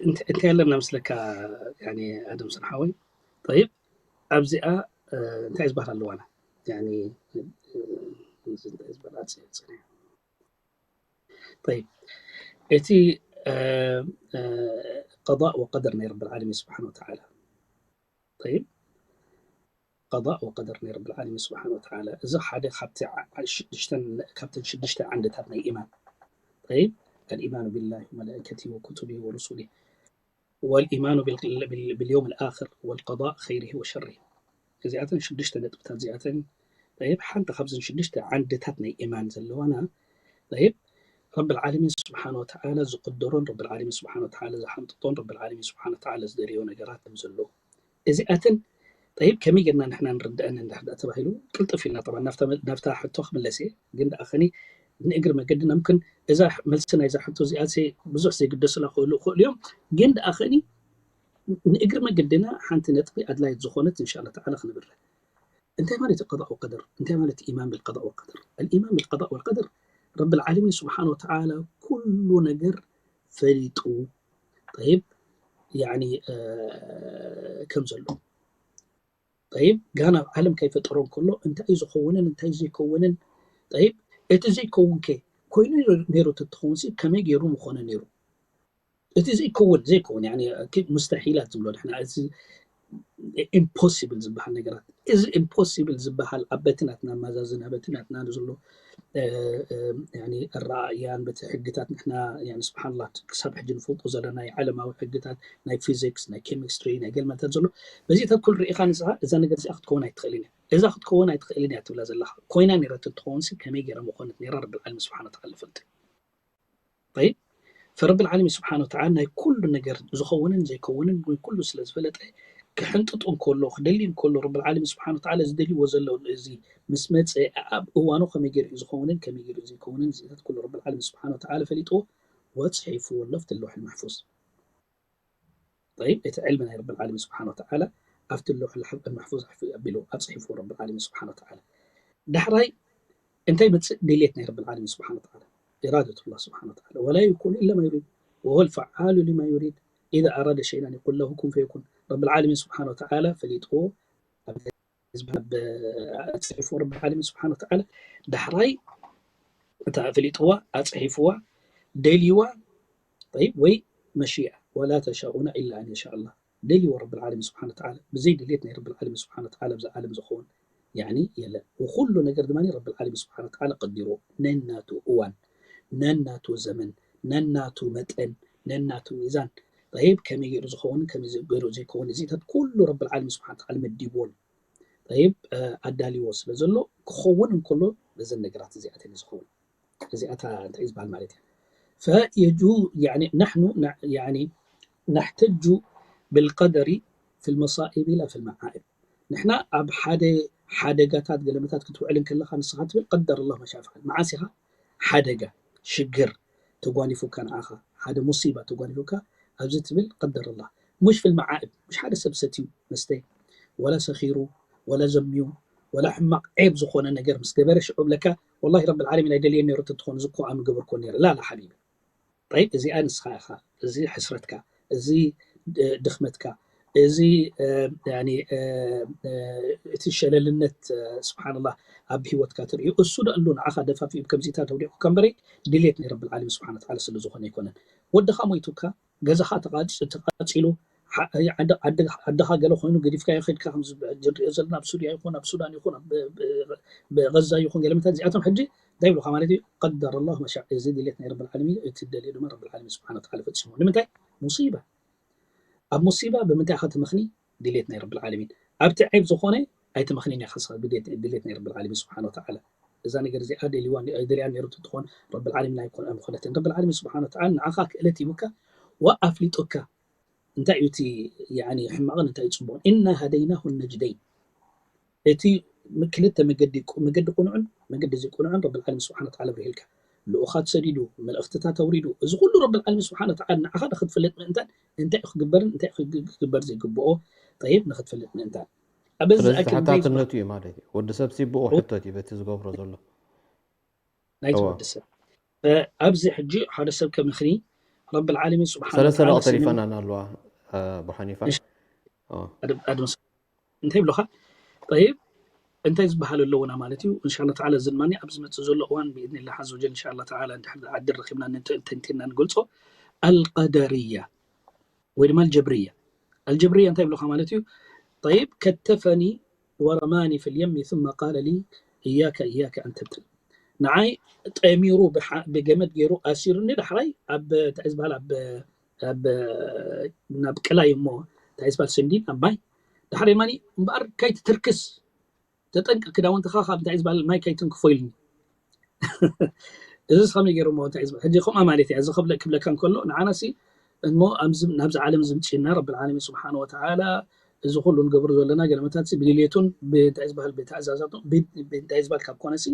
እንት-፣ እንታይ ኣለና ምስለካ፣ ያኒ፣ ኣደም ስርሓወይ? ጠይብ፣ ኣብዚኣ፣ እ፣ እንታይ ዝበሃል ኣለዋና? ያኒ፣ እ፣ እንታይ ዝበሃል ኣጽ-፣ ኣጽ-፣ ጠይብ፣ እቲ፣ እ፣ እ፣ ቀዳእ ወቀደር ናይ ረብል ዓለሚን ስብሓነ ወተዓላ። ጠይብ፣ ቀضእ ወቀደር ናይ ረብል ዓለሚን ስብሓን ወተዓላ። እዚ ሓደ ካብቲ ዓ-፣ ሽዱሽተን፣ ካብተን ሽዱሽተ ዓንድታት ናይ ኢማን። ጠይብ፣ الإيمان بالله وملائكته وكتبه ورسله والإيمان بال-، بال-، باليوم الآخر والقضاء خيره وشره። እዚኣተን ሽዱሽተ ነጥብታት እዚኣተን፣ ጠይብ፣ ሓንቲ ካብዘን ሽዱሽተ ዓንድታት ናይ ኢማን ዘለዋና፣ ጠይብ፣ ረብል ዓለሚን ስብሓን ወተዓላ ዝቅደሮን ረብል ዓለሚን ስብሓን ወተዓላ ዝሓንጥጦን ረብል ዓለሚን ስብሓን ወተዓላ ዝደልዮ ነገራት ከም ዘሎ እዚኣተን፣ ጠይብ፣ ከመይ ጌርና ንሕና ንርድአን እንድሕር ደኣ ተባሂሉ፣ ቅልጥፍ ኢልና፣ ጠብዓን ናብታ መ-፣ ናብታ ሕቶ ክምለስ እየ፣ ግን ደኣ ኸኒ ንእግሪ መገድና፣ ምክን እዛ መልሲ ናይዛ ሕቶ እዚኣሲ ብዙሕ ዘይግደሱላ ክህሉ ይኽእሉ እዮም፣ ግን ደኣ ኸኒ ንእግሪ መገድና ሓንቲ ነጥቢ ኣድላይት ዝኾነት እንሻላ ተዓላ ክንብረ። እንታይ ማለት እዩ ቀضእ ወቀደር? እንታይ ማለት ኢማን ብልቀضእ ወቀደር? الإيمان بالقضاء والقدر፣ ረብል ዓለሚን ስብሓን ወተዓላ ኩሉ ነገር ፈሊጡ፣ ጠይብ፣ ያኒ፣ እ፣ ከም ዘሎ። ጠይብ፣ ጋና ኣብ ዓለም ከይፈጠሮ እንከሎ እንታይ እዩ ዝኸውንን እንታይ ዘይከውንን? ጠይብ፣ እቲ ዘይከውን ከ ኮይኑ ነይሩ ተትኸውን ሲ ከመይ ገይሩ ምኾነ ነይሩ? እቲ ዘይከውን፣ ዘይከውን፣ ያኒ፣ እ፣ ሙስተሒላት ዝብሎ ንሕና፣ እዚ ኢምፖሲብል ዝበሃል ነገራት፣ እዚ ኢምፖሲብል ዝበሃል ኣብ በቲ ናትና መዛዝና፣ በቲ ናትና ዘሎ፣ እ፣ እ፣ ያኒ፣ ኣረኣእያን በቲ ሕግታት ንሕና፣ ያኒ፣ ስብሓንላህ፣ ክሳብ ሕጂ ንፈልጦ ዘለና ናይ ዓለማዊ ሕግታት፣ ናይ ፊዚክስ፣ ናይ ኬሚስትሪ፣ ናይ ገልመታት ዘሎ፣ በዚታት ኩሉ ርኢኻ ንስኻ እዛ ነገር እዚኣ ክትከውን ኣይትኽእልን እያ። እዛ ክትከውን ኣይትኽእልን እያ ትብላ ዘለኻ ኮይና ነይራ ተትኸውን ሲ ከመይ ገይራ ምኾነት ነይራ? ረብል ዓለሚን ስብሓን ወተዓላ ይፈልጥ። ጠይብ፣ ፈረብል ዓለሚን ስብሓን ወተዓላ ናይ ኩሉ ነገር ዝኸውንን ዘይከውንን ወይ ኩሉ ስለ ዝፈለጠ፣ ክሕንጥጡ እንከሎ፣ ክደሊ እንከሎ፣ ረብል ዓለሚን ስብሓን ወተዓላ ዝደልይዎ ዘሎ እዚ ምስ መፀ ኣብ እዋኑ ከመይ ገይሩ እዩ ዝኸውንን ከመይ ገይሩ ዘይከውንን እዚታት ኩሉ ረብል ዓለሚን ስብሓን ወተዓላ ፈሊጥዎ፣ ወፅሒፍዎ ኣሎ ኣብቲ ለውሒል ማሕፉዝ። ጠይብ፣ እቲ ዕልሚ ናይ ረብል ዓለሚን ስብሓን ወተዓላ ኣብቲ ለውሒል ሓ-፣ ማሕፉዝ ኣቢሉ ኣፅሒፍዎ ረብል ዓለሚን ስብሓን ወተዓላ። ዳሕራይ እንታይ ይመፅእ? ድሌት ናይ ረብል ዓለሚን ስብሓን ወተዓላ፣ ኢራደቱላህ ስብሓን ወተዓላ። ወላ የኩኑ ኢላ ማ ዩሪድ ወሁወል ፈዓሉ ሊማ ዩሪድ ኢዛ ኣራደ ሸይን ኣን የቁል ለሁ ኩን ፈየኩን። ረብል ዓለሚን ስብሓን ወተዓላ ፈሊጥዎ፣ ኣብ ህዝቢ፣ ኣብ ኣፅሒፍዎ ረብል ዓለሚን ስብሓን ወተዓላ። ዳሕራይ እታ ፈሊጥዋ፣ ኣፅሒፍዋ፣ ደልይዋ፣ ጠይብ፣ ወይ መሺኣ፣ ወላ ተሻኡና ኢላ ኣን የሻ ኣላህ። ደልይዎ ረብል ዓለሚን ስብሓን ወተዓላ። ብዘይ ድሌት ናይ ረብል ዓለሚን ስብሓን ወተዓላ ኣብዚ ዓለም ዝኸውን፣ ያኒ፣ የለን። ወኩሉ ነገር ድማ ረብል ዓለሚን ስብሓን ወተዓላ ቀዲርዎ። ነናቱ እዋን፣ ነናቱ ዘመን፣ ነናቱ መጠን፣ ነናቱ ሚዛን። ጠይብ፣ ከመይ ገይሩ ዝኸውን፣ ከመይ ገይሩ ዘይከውን፣ እዚታት ኩሉ ረብል ዓለሚን ስብሓን ወተዓላ መዲብዎ ኣሎ። ጠይብ፣ እ፣ ኣዳልይዎ ስለ ዘሎ፣ ክኸውን እንከሎ በዘን ነገራት እዚኣተን እዩ ዝኸውን። እዚኣታ እንታይ እዩ ዝበሃል ማለት እዩ? ፈየጁ-፣ ያኒ፣ ናሕኑ ና-፣ ያኒ፣ ናሕተጁ ብልቀደሪ ፊል መሳኢብ ላ ፊል መዓኢብ። ንሕና ኣብ ሓደ ሓደጋታት ገለመታት ክትውዕል እንከለኻ ንስኻ ትብል ቀደር ኣላህ መሻ ፈዓል። መዓስ ኢኻ ሓደጋ፣ ሽግር ተጓኒፉካ ንዓኻ፣ ሓደ ሙሲባ ተጓኒፉካ ኣብዚ ትብል ቀደር ኣላህ። ሙሽ ፊል መዓኢብ፣ ሙሽ ሓደ ሰብ ሰትዩ መስተ፣ ወላ ሰኺሩ፣ ወላ ዘምዩ፣ ወላ ሕማቕ ዔብ ዝኾነ ነገር ምስ ገበረ ሽዑ ብለካ፣ ወላሂ ረብል ዓለሚን ኣይደልየን ነይሩ ተትኾን፣ እዚ እኮ ኣምገበርኮ ነይረ። ላ፣ ላ ሓቢቢ። ጠይብ፣ እዚኣ ንስኻ ኢኻ። እዚ ሕስረትካ፣ እዚ ድ-፣ ድኽመትካ፣ እዚ፣ እ፣ ያኒ፣ እ፣ እ፣ እቲ ሸለልነት፣ እ፣ ስብሓንላህ፣ ኣብ ህይወትካ ትርእዮ። እሱ ዶ ኣሎ ንዓኻ ደፋፊኡ ከምዚታት ኣውዲቑካ እምበረይ፣ ድሌት ናይ ረብል ዓለሚን ስብሓን ወተዓላ ስለ ዝኾነ ኣይኮነን። ወድኻ ሞይቱካ፣ ገዛኻ ተቓጽ-፣ ተቓጺሉ፣ ሓ-፣ ዓደ-፣ ዓደ-፣ ዓድኻ ገለ ኮይኑ ገዲፍካዮ ኸድካ፣ ከምዚ ሕጂ ንሪኦ ዘለና ኣብ ሱርያ ይኹን ኣብ ሱዳን ይኹን ኣብ ብ-፣ ብ-፣ ብገዛ ይኹን ገለ መታት እዚኣቶም ሕጂ እንታይ ይብሉኻ ማለት እዩ? ቀደር ኣላህ መሻ፣ እዚ ድሌት ናይ ረብል ዓለሚን፣ እቲ ደልዮ ድማ ረብል ዓለሚን ስብሓን ወተዓላ ፈጺሙ። ንምንታይ? ሙሲባ። ኣብ ሙሲባ ብምንታይ ኢኻ ትመኽኒ? ድሌት ናይ ረብል ዓለሚን። ኣብቲ ዔብ ዝኾነ ኣይትመኽኒን ኢኻ ንስኻ፣ ድሌት፣ ድሌት ናይ ረብል ዓለሚን ስብሓን ወተዓላ። እዛ ነገር እዚኣ ደልይዋ፣ ኣይደልያን ነይሩ ትኾን፣ ረብል ዓለሚን ኣይኮን-፣ ኣይምኾነትን። ረብል ዓለሚን ስብሓን ወተዓላ ንዓኻ ክእለት ሂቡካ፣ ወኣፍሊጡካ እንታይ እዩ እቲ፣ ያኒ፣ ሕማቕን እንታይ እዩ ፅቡቕን። ኢና ሃደይናሁ ነጅደይን። እቲ ም-፣ ክልተ መገዲ፣ ቁ-፣ መገዲ ቁኑዕን መገዲ ዘይቁኑዕን ረብል ዓለሚን ስብሓን ወተዓላ ኣብሪህልካ። ልኡኻት ሰዲዱ፣ መልእኽትታት ኣውሪዱ። እዚ ኩሉ ረብል ዓለሚን ስብሓን ወተዓላ ንዓኻ ንኽትፈልጥ ምእንታን እንታይ እዩ ክግበርን እንታይ እዩ ክግ-፣ ክግበር ዘይግብኦ፣ ጠይብ፣ ንኽትፈልጥ ምእንታን። ኣብ እዚ ስለዚ ኣክል እንታይ ተሓታትነቱ እዩ ማለት እዩ። ወዲ ሰብ ሲ ብኡ ሕቶት እዩ በቲ ዝገብሮ ዘሎ። ናይቲ እዋ። ወዲ ሰብ። እ፣ ኣብዚ ሕጂ ሓደ ሰብ ከምኽኒ ረብል ዓለሚን ስብሓን ሰለስተ ወተዓላ ደቂ ተሪፈናን ኣለዋ፣ እ፣ ኣቡ ሓኒፋ። እሺ። ኦ። ኣድ-፣ ኣድምስ-፣ እንታይ ይብሉኻ? ጠይብ፣ እንታይ ዝበሃል ኣለውና ማለት እዩ? እንሻላ ተዓላ እዚ ድማ ኣብ ዝመጽእ ዘሎ እዋን ብኢድኒላህ ዓዘ ወጀል እንሻላ ተዓላ እንድሕር ዓዲ ረኺብና ንተ-፣ ተንቲና ንገልጾ። ኣልቀደርያ ወይ ድማ ኣልጀብርያ። ኣልጀብርያ እንታይ ይብሉኻ ማለት እዩ? ጠይብ፣ ከተፈኒ ورماني في اليم ثم قال لي إياك إياك أن تبتل. ንዓይ ጠሚሩ ብሓ- ብገመድ ገይሩ ኣሲሩኒ። ዳሕራይ ኣብ እንታይ ዝበሃል ኣብ ኣብ ናብ ቅላይ እሞ እንታይ ዝበሃል ሰንዲን ኣብ ማይ ዳሕራይ ማኒ እምበኣር ከይትትርክስ ተጠንቀ ክዳውንትኻ ካብ እንታይ ዝበሃል ማይ ከይትንክፎ ኢሉኒ። እዚ ከመይ ገይሩ እሞ እንታይ ዝበሃል ሕጂ ከምኣ ማለት እያ። እዚ ክብለ ክብለካ እንከሎ ንዓናሲ እሞ ኣብዚ ናብዚ ዓለም ዝምፅና ረብል ዓለሚን ስብሓን ወተዓላ እዚ ኩሉ ንገብሮ ዘለና ገለመታት ብድልየቱን ብእንታይ ዝበሃል ብተኣዛዛቱን ብእንታይ ዝበሃል ካብ ኮነሲ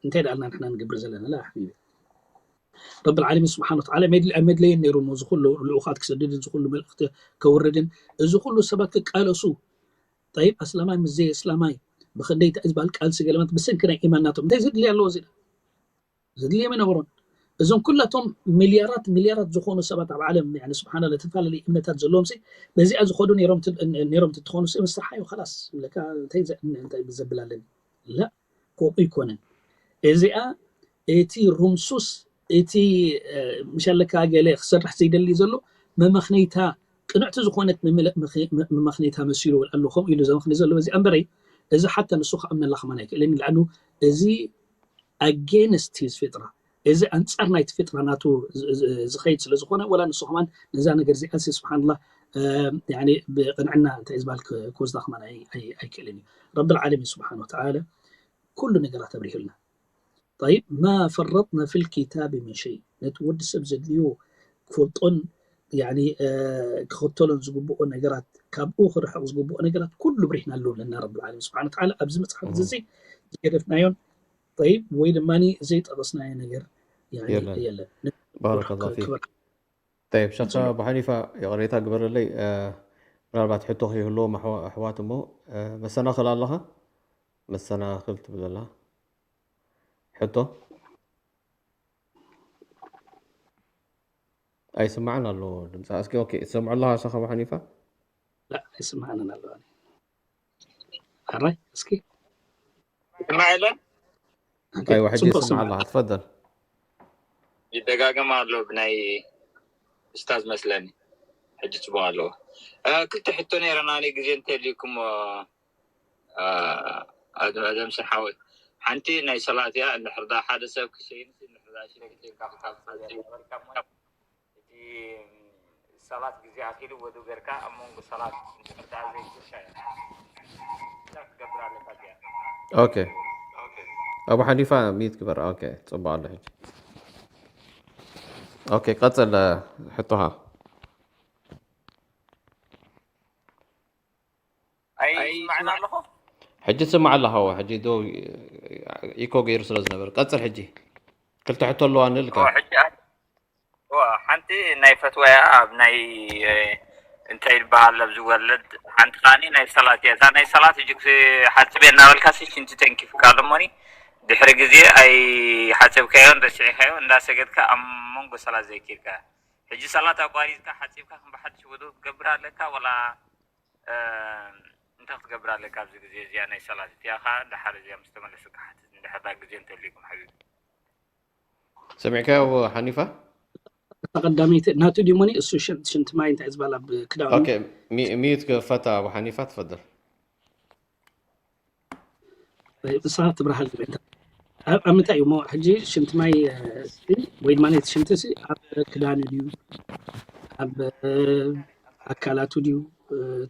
እንታይ ደኣልና ንሕና ንገብር ዘለና ላ ሓቢቢ ረብል ዓለሚን ስብሓን ወተዓላ መድለየን ነይሩ እዚ ኩሉ ልኡኻት ክሰድድን እዚ ኩሉ መልእክቲ ከውርድን እዚ ኩሉ ሰባት ክቃለሱ ጠይብ ኣስላማይ ምስ ዘይ ኣስላማይ ብክንደይ እንታይ ዝበሃል ቃልሲ ገለመት ብሰንኪ ናይ ኢማን ናቶም እንታይ ዘድልያ ኣለዎ እዚ ዘድልዮም ኣይነበሮን። እዞም ኩላቶም ሚልያራት ሚልያራት ዝኾኑ ሰባት ኣብ ዓለም ስብሓን ላ ዝተፈላለዩ እምነታት ዘለዎም ነዚኣ ዝኸዱ ነሮም ትትኾኑ ምስርሓዮ ላስ እንታይ ዘብል ኣለኒ ላ ከምኡ ይኮነን። እዚኣ እቲ ሩምሱስ እቲ ምሸለካ ገለ ክሰርሕ ዘይደሊ ዘሎ መመኽነይታ ቅንዕቲ ዝኾነት መመኽነይታ መሲሉ ኣሎ ከምኡ ኢሉ ዘመኽኒ ዘሎ በዚኣ እምበረይ እዚ ሓታ ንሱ ክኣምነላ ከማን ኣይክእልን። ንልኣኑ እዚ against his ፊጥራ እዚ ኣንፃር ናይቲ ፊጥራ ናቱ ዝኸይድ ስለ ዝኾነ ወላ ንሱ ከማን ነዛ ነገር እዚኣ ሲ ስብሓንላ ብቅንዕና እንታይ ዝበሃል ክወስዳ ከማን ኣይክእልን እዩ። ረብል ዓለሚን ስብሓን ወተዓላ ኩሉ ነገራት ኣብሪሁልና። طيب ما فرطنا في الكتاب من شيء ነቲ ወዲ ሰብ ዘድልዮ ክፈልጦን ክኽተሎን ዝግብኦ ነገራት ካብኡ ክርሕቕ ዝግብኦ ነገራት ኩሉ ብሪህና ኣለዎ ለና ረብል ዓለሚን ስብሓን ወተዓላ ኣብዚ መፅሓፍ እዚ ዝገደፍናዮን طيب ወይ ድማ ዘይጠቐስናዮ ነገር የለን። ባረከላ ፊክ። طيب ሸኽ ኣቡ ሓኒፋ ይቕሬታ ግበረለይ ምናልባት ሕቶ ከይህልዎም ኣሕዋት እሞ መሰናኽል ኣለኻ መሰናኽል ትብል ኣላ ሕቶ ኣይስማዕን ኣሎ ድምፃ እስኪ ኦኬ ትሰምዖ ኣለኻ ሸኽ ኣቡ ሓኒፋ ኣይስማዕንን ኣለዋ ኣራይ እስኪ ስማዕ የለን ኣይዋ ሕጂ ይስማዕ ኣለኻ ትፈደል ይደጋገም ኣሎ ብናይ እስታዝ መስለኒ ሕጂ ፅቡቅ ኣለዎ ክልተ ሕቶ ነይረና ናይ ግዜ እንተልዩኩም ኣደምስን ሓወይ ሓንቲ ናይ ሰላት እያ እንድሕር ሓደ ሰብ ክሸይንስ እንድሕር ሽረክ ጀርካ ክታብ ነበርካ እቲ ሰላት ግዜ ኣኪሉ ወዱ ገርካ ኣብ መንጎ ሰላት እንድሕር ዘይትሻ ክትገብር ኣለካ እዚኣ ኦኬ ኣቡ ሓኒፋ ሚት ግበር ኦኬ ፅቡቅ ኣሎ ሕጂ ኦኬ ቀፅል ሕቶኻ ኣይስማዕን ኣለኹ ሕጂ ትስማዕ ኣለኻ ሕጂ ዶ ኢኮ ገይሩ ስለ ዝነበር ቀፅል ሕጂ ክልተ ሕቶ ኣለዋ ንልካ ሕጂ ሓንቲ ናይ ፈትዋያ ኣብ ናይ እንታይ ይበሃል ኣብ ዝወለድ ሓንቲ ከዓኒ ናይ ሰላት እያ እታ ናይ ሰላት እጅ ሓፅብ እየ እናበልካ ሽንቲ ተንኪፍካ ኣሎ እሞኒ ድሕሪ ግዜ ኣይሓፀብካዮን ረሲዕካዮ እንዳሰገድካ ኣብ መንጎ ሰላት ዘይኪድካ ሕጂ ሰላት ኣቋሪፅካ ሓፂብካ ከም ብሓድሽ ወዶ ክትገብር ኣለካ ወላ እንታይ ክትገብር ኣለካ ኣብዚ ግዜ እዚኣ ናይ ሰላት እቲኣ ከዓ ድሓር እዚኣ ምስ ተመለሱ ክሓትት እንድሕር ግዜ እንተልዩኩም ሓቢቢ ሰሚዕካዮ ሓኒፋ ቀዳመይቲ ናቱ ዲሞኒ እሱ ሽንቲ ማይ እንታይ ዝበሃል ኣብ ክዳኑ ሚዩት ክፈታ ኣቡ ሓኒፋ ትፈደል እሳ ትብርሃል ዝበል ኣብ ምንታይ እዩ እሞ ሕጂ ሽንቲ ማይ ወይ ድማ ነቲ ሽንቲ ኣብ ክዳኑ ድዩ ኣብ ኣካላቱ ድዩ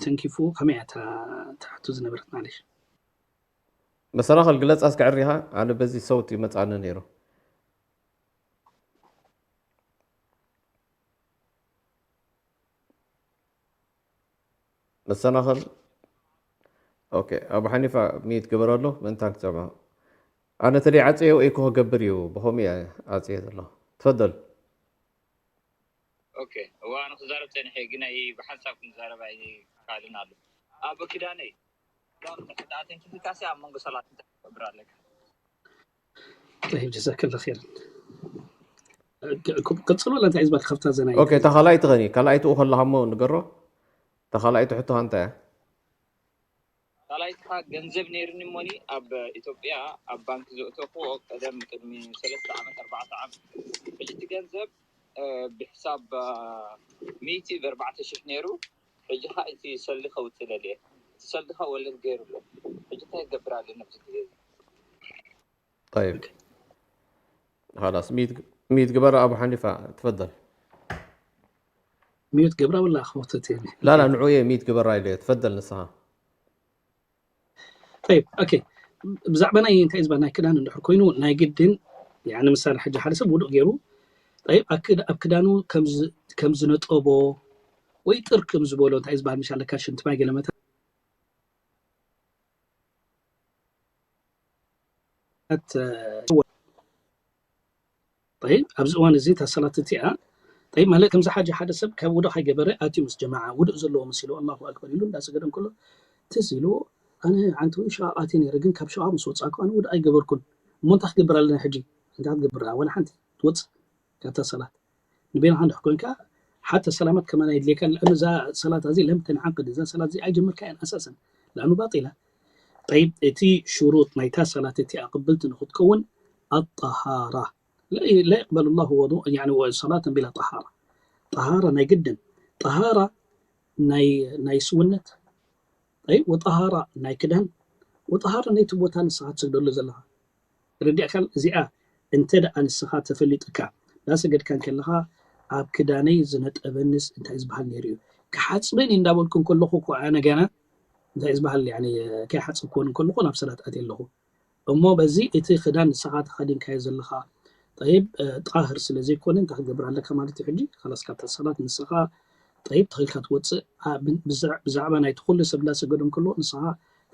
ተንኪፉ ከመይ እያ ትሕቱ ዝነበረት ማለሽ መሰናኸል ግለፅ ኣስከዕሪኻ ኣነ በዚ ሰውት ይመፃኒ ነይሩ መሰናኸል ኦኬ ኣቡ ሓኒፋ ሚት ግበረሉ ምእንታን ክሰምዖ ኣነ ተደይ ዓፀዮ ኢኮ ክገብር እዩ ብኸምኡ እየ ዓፀዮ ዘሎ ትፈደል ኦኬ እዋ ኣነ ክዛረብ ፀኒሐ ግን ብሓንሳብ ክንዛረብ ኣይካልን ኣሎ ኣብ ክዳነይ ተንኪፍካሲ ኣብ መንጎ ሰላት እንታይ ክገብር ኣለካ طيب جزاك الله خيرا ቀፅሎ ላ እንታይ ዝበል ከፍታ ዘና ኦኬ እታ ካልኣይቲ ኸኒ ካልኣይቲ ከለኻ እሞ ንገሮ እታ ካልኣይቲ ሕቶኻ እንታይ እያ ካልኣይቲ ካ ገንዘብ ነይርኒ እሞኒ ኣብ ኢትዮጵያ ኣብ ባንክ ዘእተኽዎ ቀደም ቅድሚ ሰለስተ ዓመት ኣርባዕተ ዓመት ሕጂ እቲ ገንዘብ ብሕሳብ ሚእቲ ብኣርባዕተ ሽሕ ነይሩ ሕጂ ካ እቲ ሰልዲ ከውፅእ ደልየ እቲ ሰልዲ ካ ወለድ ገይሩ ኣሎ ሕጂ እንታይ ገብር ኣለና ኣብዚ ግዜ እዚ? طيب خلاص ሚት ሚት ግበራ ኣቡ ሓኒፋ ትፈደል። ሚዩት ገብራ ወላ ኣኽቦተት የለ لا لا ንዑየ ሚት ግበራ ኢለ ትፈደል ንስኻ። طيب ኦኬ ብዛዕባ ናይ እንታይ ዝበሃል ናይ ክዳን እንድሕር ኮይኑ ናይ ግድን ያኒ ምሳሌ ሕጂ ሓደ ሰብ ውዱእ ገይሩ طيب ኣብ ክዳኑ ከም ዝነጠቦ ወይ ጥር ከም ዝበሎ እንታይ ዝበሃል ምሻለካ ሽንቲ ማይ ገለመታት طيب ኣብዚ እዋን እዚ እታ ሰላት እቲኣ طيب ማለት ከምዚ ሓጂ ሓደ ሰብ ካብ ውዱእ ከይገበረ ኣትዩ ምስ ጀማዓ ውዱእ ዘለዎ መሲሉ ኣላሁ ኣክበር ኢሉ እንዳሰገደ እንከሎ ትዝ ኢሉ ኣነ ዓንተዊ ሸቓቕ ኣትየ ነይረ ግን ካብ ሸቓቕ ምስ ወፃእኩ ኣነ ውዱእ ኣይገበርኩን እሞ እንታይ ክገብር ኣለና ሕጂ እንታይ ክትገብር ወላ ሓንቲ ትወፅእ ካብታ ሰላት ንቤንኻ እንድሕ ኮንካ ሓተ ሰላመት ከማን የድልየካ ለእኑ እዛ ሰላት እዚ ለም ተንዓቅድ እዛ ሰላት እዚ ኣይጀመርካ እያን ኣሳሰን ለእኑ ባጢላ طيب እቲ ሽሩጥ ናይታ ሰላት እቲኣ ቅብልቲ ንክትከውን ኣጠሃራ لا يقبل الله وضوء يعني صلاة بلا طهارة طهارة ናይ ግድን طهارة ናይ ናይ ስውነት طيب وطهارة ናይ ክዳን وطهارة ናይቲ ቦታ ንስኻ ትሰግደሉ ዘለኻ ርዲእካ እዚኣ እንተ ደኣ ንስኻ ተፈሊጥካ እንዳሰገድካ እንከለኻ ኣብ ክዳነይ ዝነጠበንስ እንታይ ዝበሃል ነይሩ እዩ ክሓፅበን እንዳበልኩ እንከለኹ እኮ ኣነ ገና እንታይ ዝበሃል ከይሓፅብክዎን እንከለኹ ናብ ሰላት ኣትየ ኣለኹ እሞ በዚ እቲ ክዳን ንስኻ ተኸዲንካዮ ዘለኻ طيب ጣህር ስለ ዘይኮነ እንታይ ክገብር ኣለካ ማለት እዩ ሕጂ ካላስ ካብታ ሰላት ንስኻ طيب ተኺልካ ትወፅእ ብዛዕባ ናይቲ ኩሉ ሰብ እንዳሰገዶም ከሎ ንስኻ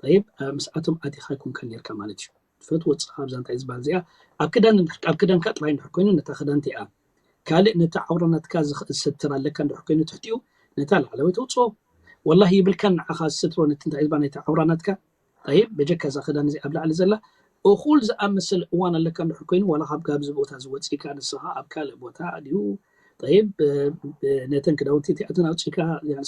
طيب ምስኣቶም ኣቲኻ ይኮንካ ነርካ ማለት እዩ ትፈትዎ ፅኻ ኣብዛ እንታይ ዝበሃል እዚኣ ኣብ ክዳን ኣብ ክዳንካ ጥራይ እንድሕር ኮይኑ ነታ ክዳን እቲኣ ካልእ ነቲ ዓውራ ናትካ ዝኽእል ስትር ኣለካ እንድሕር ኮይኑ ትሕቲኡ ነታ ላዕለወይ ተውፅኦ ወላሂ ይብልካን ንዓኻ ዝስትሮ ነቲ እንታይ ዝበሃል ነቲ ዓውራ ናትካ طيب በጀካ እዛ ክዳን እዚ ኣብ ላዕሊ ዘላ እኹል ዝኣመሰለ እዋን ኣለካ እንድሕር ኮይኑ ዋላ ካብ ካብዚ ቦታ ዝወፅእካ ንስኻ ኣብ ካልእ ቦታ ድዩ طيب ነተን ክዳውንቲ እቲኣተን ኣውፂእካ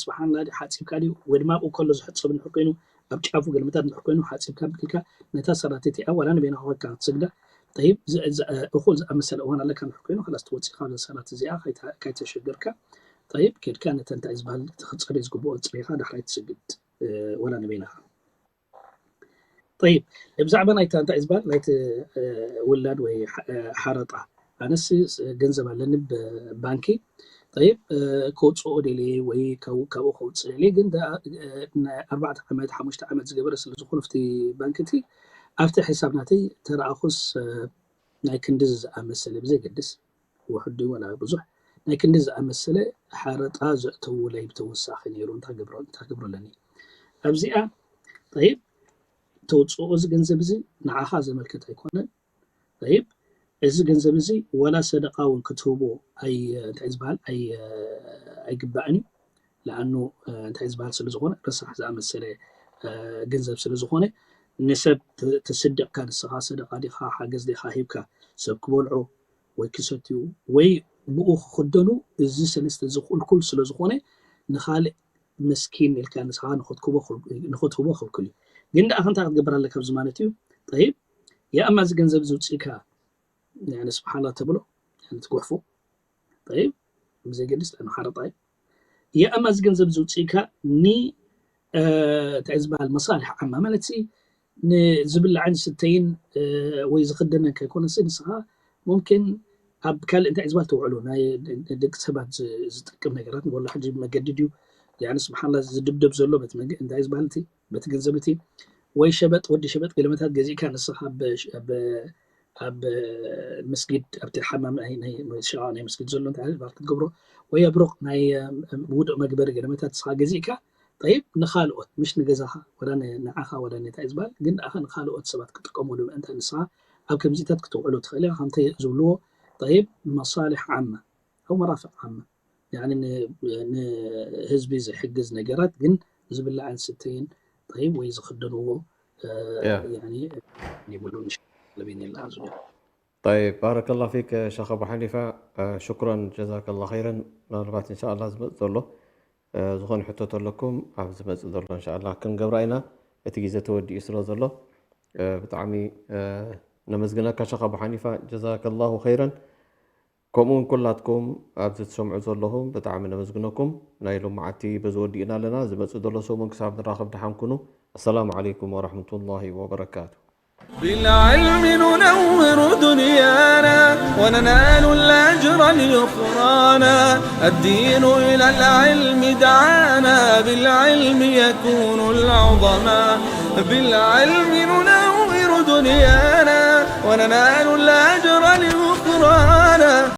ስብሓንላ ሓፂብካ ድዩ ወይ ድማ ኣብኡ ከሎ ዝሕፀብ እንድሕር ኮይኑ ኣብ ጫፉ ገልምታት እንድሕር ኮይኑ ሓፂብካ ብልካ ነታ ሰላት እቲኣ ዋላ ንበይና ክኾንካ ክትስግዳ طيب እኹል ዝኣመሰለ እዋን ኣለካ እንድሕር ኮይኑ ከላስ ትወፂእካ ሰላት እዚኣ ካይተሸግርካ طيب ኬድካ ነተን እንታይ ዝበሃል ክትፀርዮ ዝግብኦ ፅሪኻ ዳሕራይ ትስግድ ወላ ንበይናኻ طيب ብዛዕባ ናይታ እንታይ ዝበሃል ናይቲ ውላድ ወይ ሓረጣ ኣነስ ገንዘብ ኣለኒ ባንኪ طيب ከውፅኦ ደልየ ወይ ካብኡ ከውፅእ ደልየ ግን ኣርባዕተ ዓመት ሓሙሽተ ዓመት ዝገበረ ስለ ዝኾነ ኣብቲ ባንኪ እቲ ኣብቲ ሕሳብ ናተይ ተረኣኹስ ናይ ክንድዚ ዝኣመሰለ ብዘይገድስ ውሕድ ወላ ብዙሕ ናይ ክንዲ ዝኣመሰለ ሓረጣ ዘእተውለይ ብተወሳኺ ነይሩ እንታይ ክገብሮ ኣለኒ ኣብዚኣ طيب ተውፅኦ እዚ ገንዘብ እዚ ንዓኻ ዘመልከት ኣይኮነን طيب እዚ ገንዘብ እዚ ወላ ሰደቃ እውን ክትህቦ እንታይ ዝበሃል ኣይግባእን እዩ ለኣኑ እንታይ ዝበሃል ስለ ዝኾነ ረሳሕ ዝኣመሰለ ገንዘብ ስለ ዝኾነ ንሰብ ተስድቕካ ንስኻ ሰደቃ ዲኻ ሓገዝ ዲኻ ሂብካ ሰብ ክበልዖ ወይ ክሰትዩ ወይ ብኡ ክኽደኑ እዚ ሰለስተ ዝኽልኩል ስለ ዝኾነ ንኻልእ መስኪን ኢልካ ንስኻ ንኽትህቦ ክልኩል እዩ ግን ደኣ ከንታ ክትገብር ኣለካ ኣብዚ ማለት እዩ طيب يا أما እዚ ገንዘብ እዚ ውፅእካ ስብሓላ ተብሎ ትጉሕፎ طيب ብዘይገድስ ለኣኑ ሓረጣ እዩ يا أما እዚ ገንዘብ እዚ ውፅእካ ኒ እንታይ ዝበሃል መሳልሕ ዓማ ማለት ንዝብላዕን ስተይን ወይ ዝኽደነን ከይኮነሲ ንስኻ ሙምኪን ኣብ ካልእ እንታይ ዝበሃል ተውዕሉ ናይ ደቂ ሰባት ዝጠቅም ነገራት ንበሎ ሕጂ መገዲ ድዩ ያኒ ስብሓላ ዝድብደብ ዘሎ እንታይ ዝበሃል እቲ በቲ ገንዘብ እቲ ወይ ሸበጥ ወዲ ሸበጥ ገለመታት ገዚእካ ንስኻ ኣብ ኣብ መስጊድ ኣብቲ ሓማም ናይ ሸቃ ናይ መስጊድ ዘሎ እንታይ ክትገብሮ ወይ ኣብ ሩቕ ናይ ውዱእ መግበሪ ገለመታት ንስኻ ገዚእካ طيب ንኻልኦት ምሽ ንገዛኻ ወላ ንዓኻ ወላ እንታይ ዝበሃል ግን ደኣ ንኻልኦት ሰባት ክጥቀሙሉ ምእንታ ንስኻ ኣብ ከምዚታት ክትውዕሉ ትኽእል ኢኻ ከምተ ዝብልዎ طيب መሳልሕ ዓማ ኣው መራፍዕ ዓማ ንህዝቢ ዝሕግዝ ነገራት ግን ዝብላዕን ስተይን طيب ወይ ዝኽደንዎ የብሉን ለቤን የላ طيب بارك الله فيك شيخ أبو حنيفة شكرا جزاك الله خيرا ምናልባት إن شاء الله ዝመፅእ ዘሎ ዝኾነ ሕቶ ተለኩም ኣብ ዝመፅእ ዘሎ إن شاء الله ክንገብራ ኢና እቲ ግዜ ተወዲኡ ስለ ዘሎ ብጣዕሚ ነመስግነካ ሸኽ ኣቡ ሓኒፋ ጀዛከ ላሁ ኸይረን ከምኡውን ኩላትኩም ኣብዚ ትሰምዑ ዘለኹም ብጣዕሚ ነመስግነኩም ናይ ሎመዓቲ በዚ ወዲእና ኣለና ዝመፅእ ዘሎ ሰሙን ክሳብ ንራኸብ ደሓን ኩኑ السلام عليكم ورحمة الله وبركاته. بالعلم ننور دنيانا وننال الأجر لأخرانا. الدين إلى العلم دعانا، بالعلم يكون العظماء. بالعلم ننور دنيانا وننال الأجر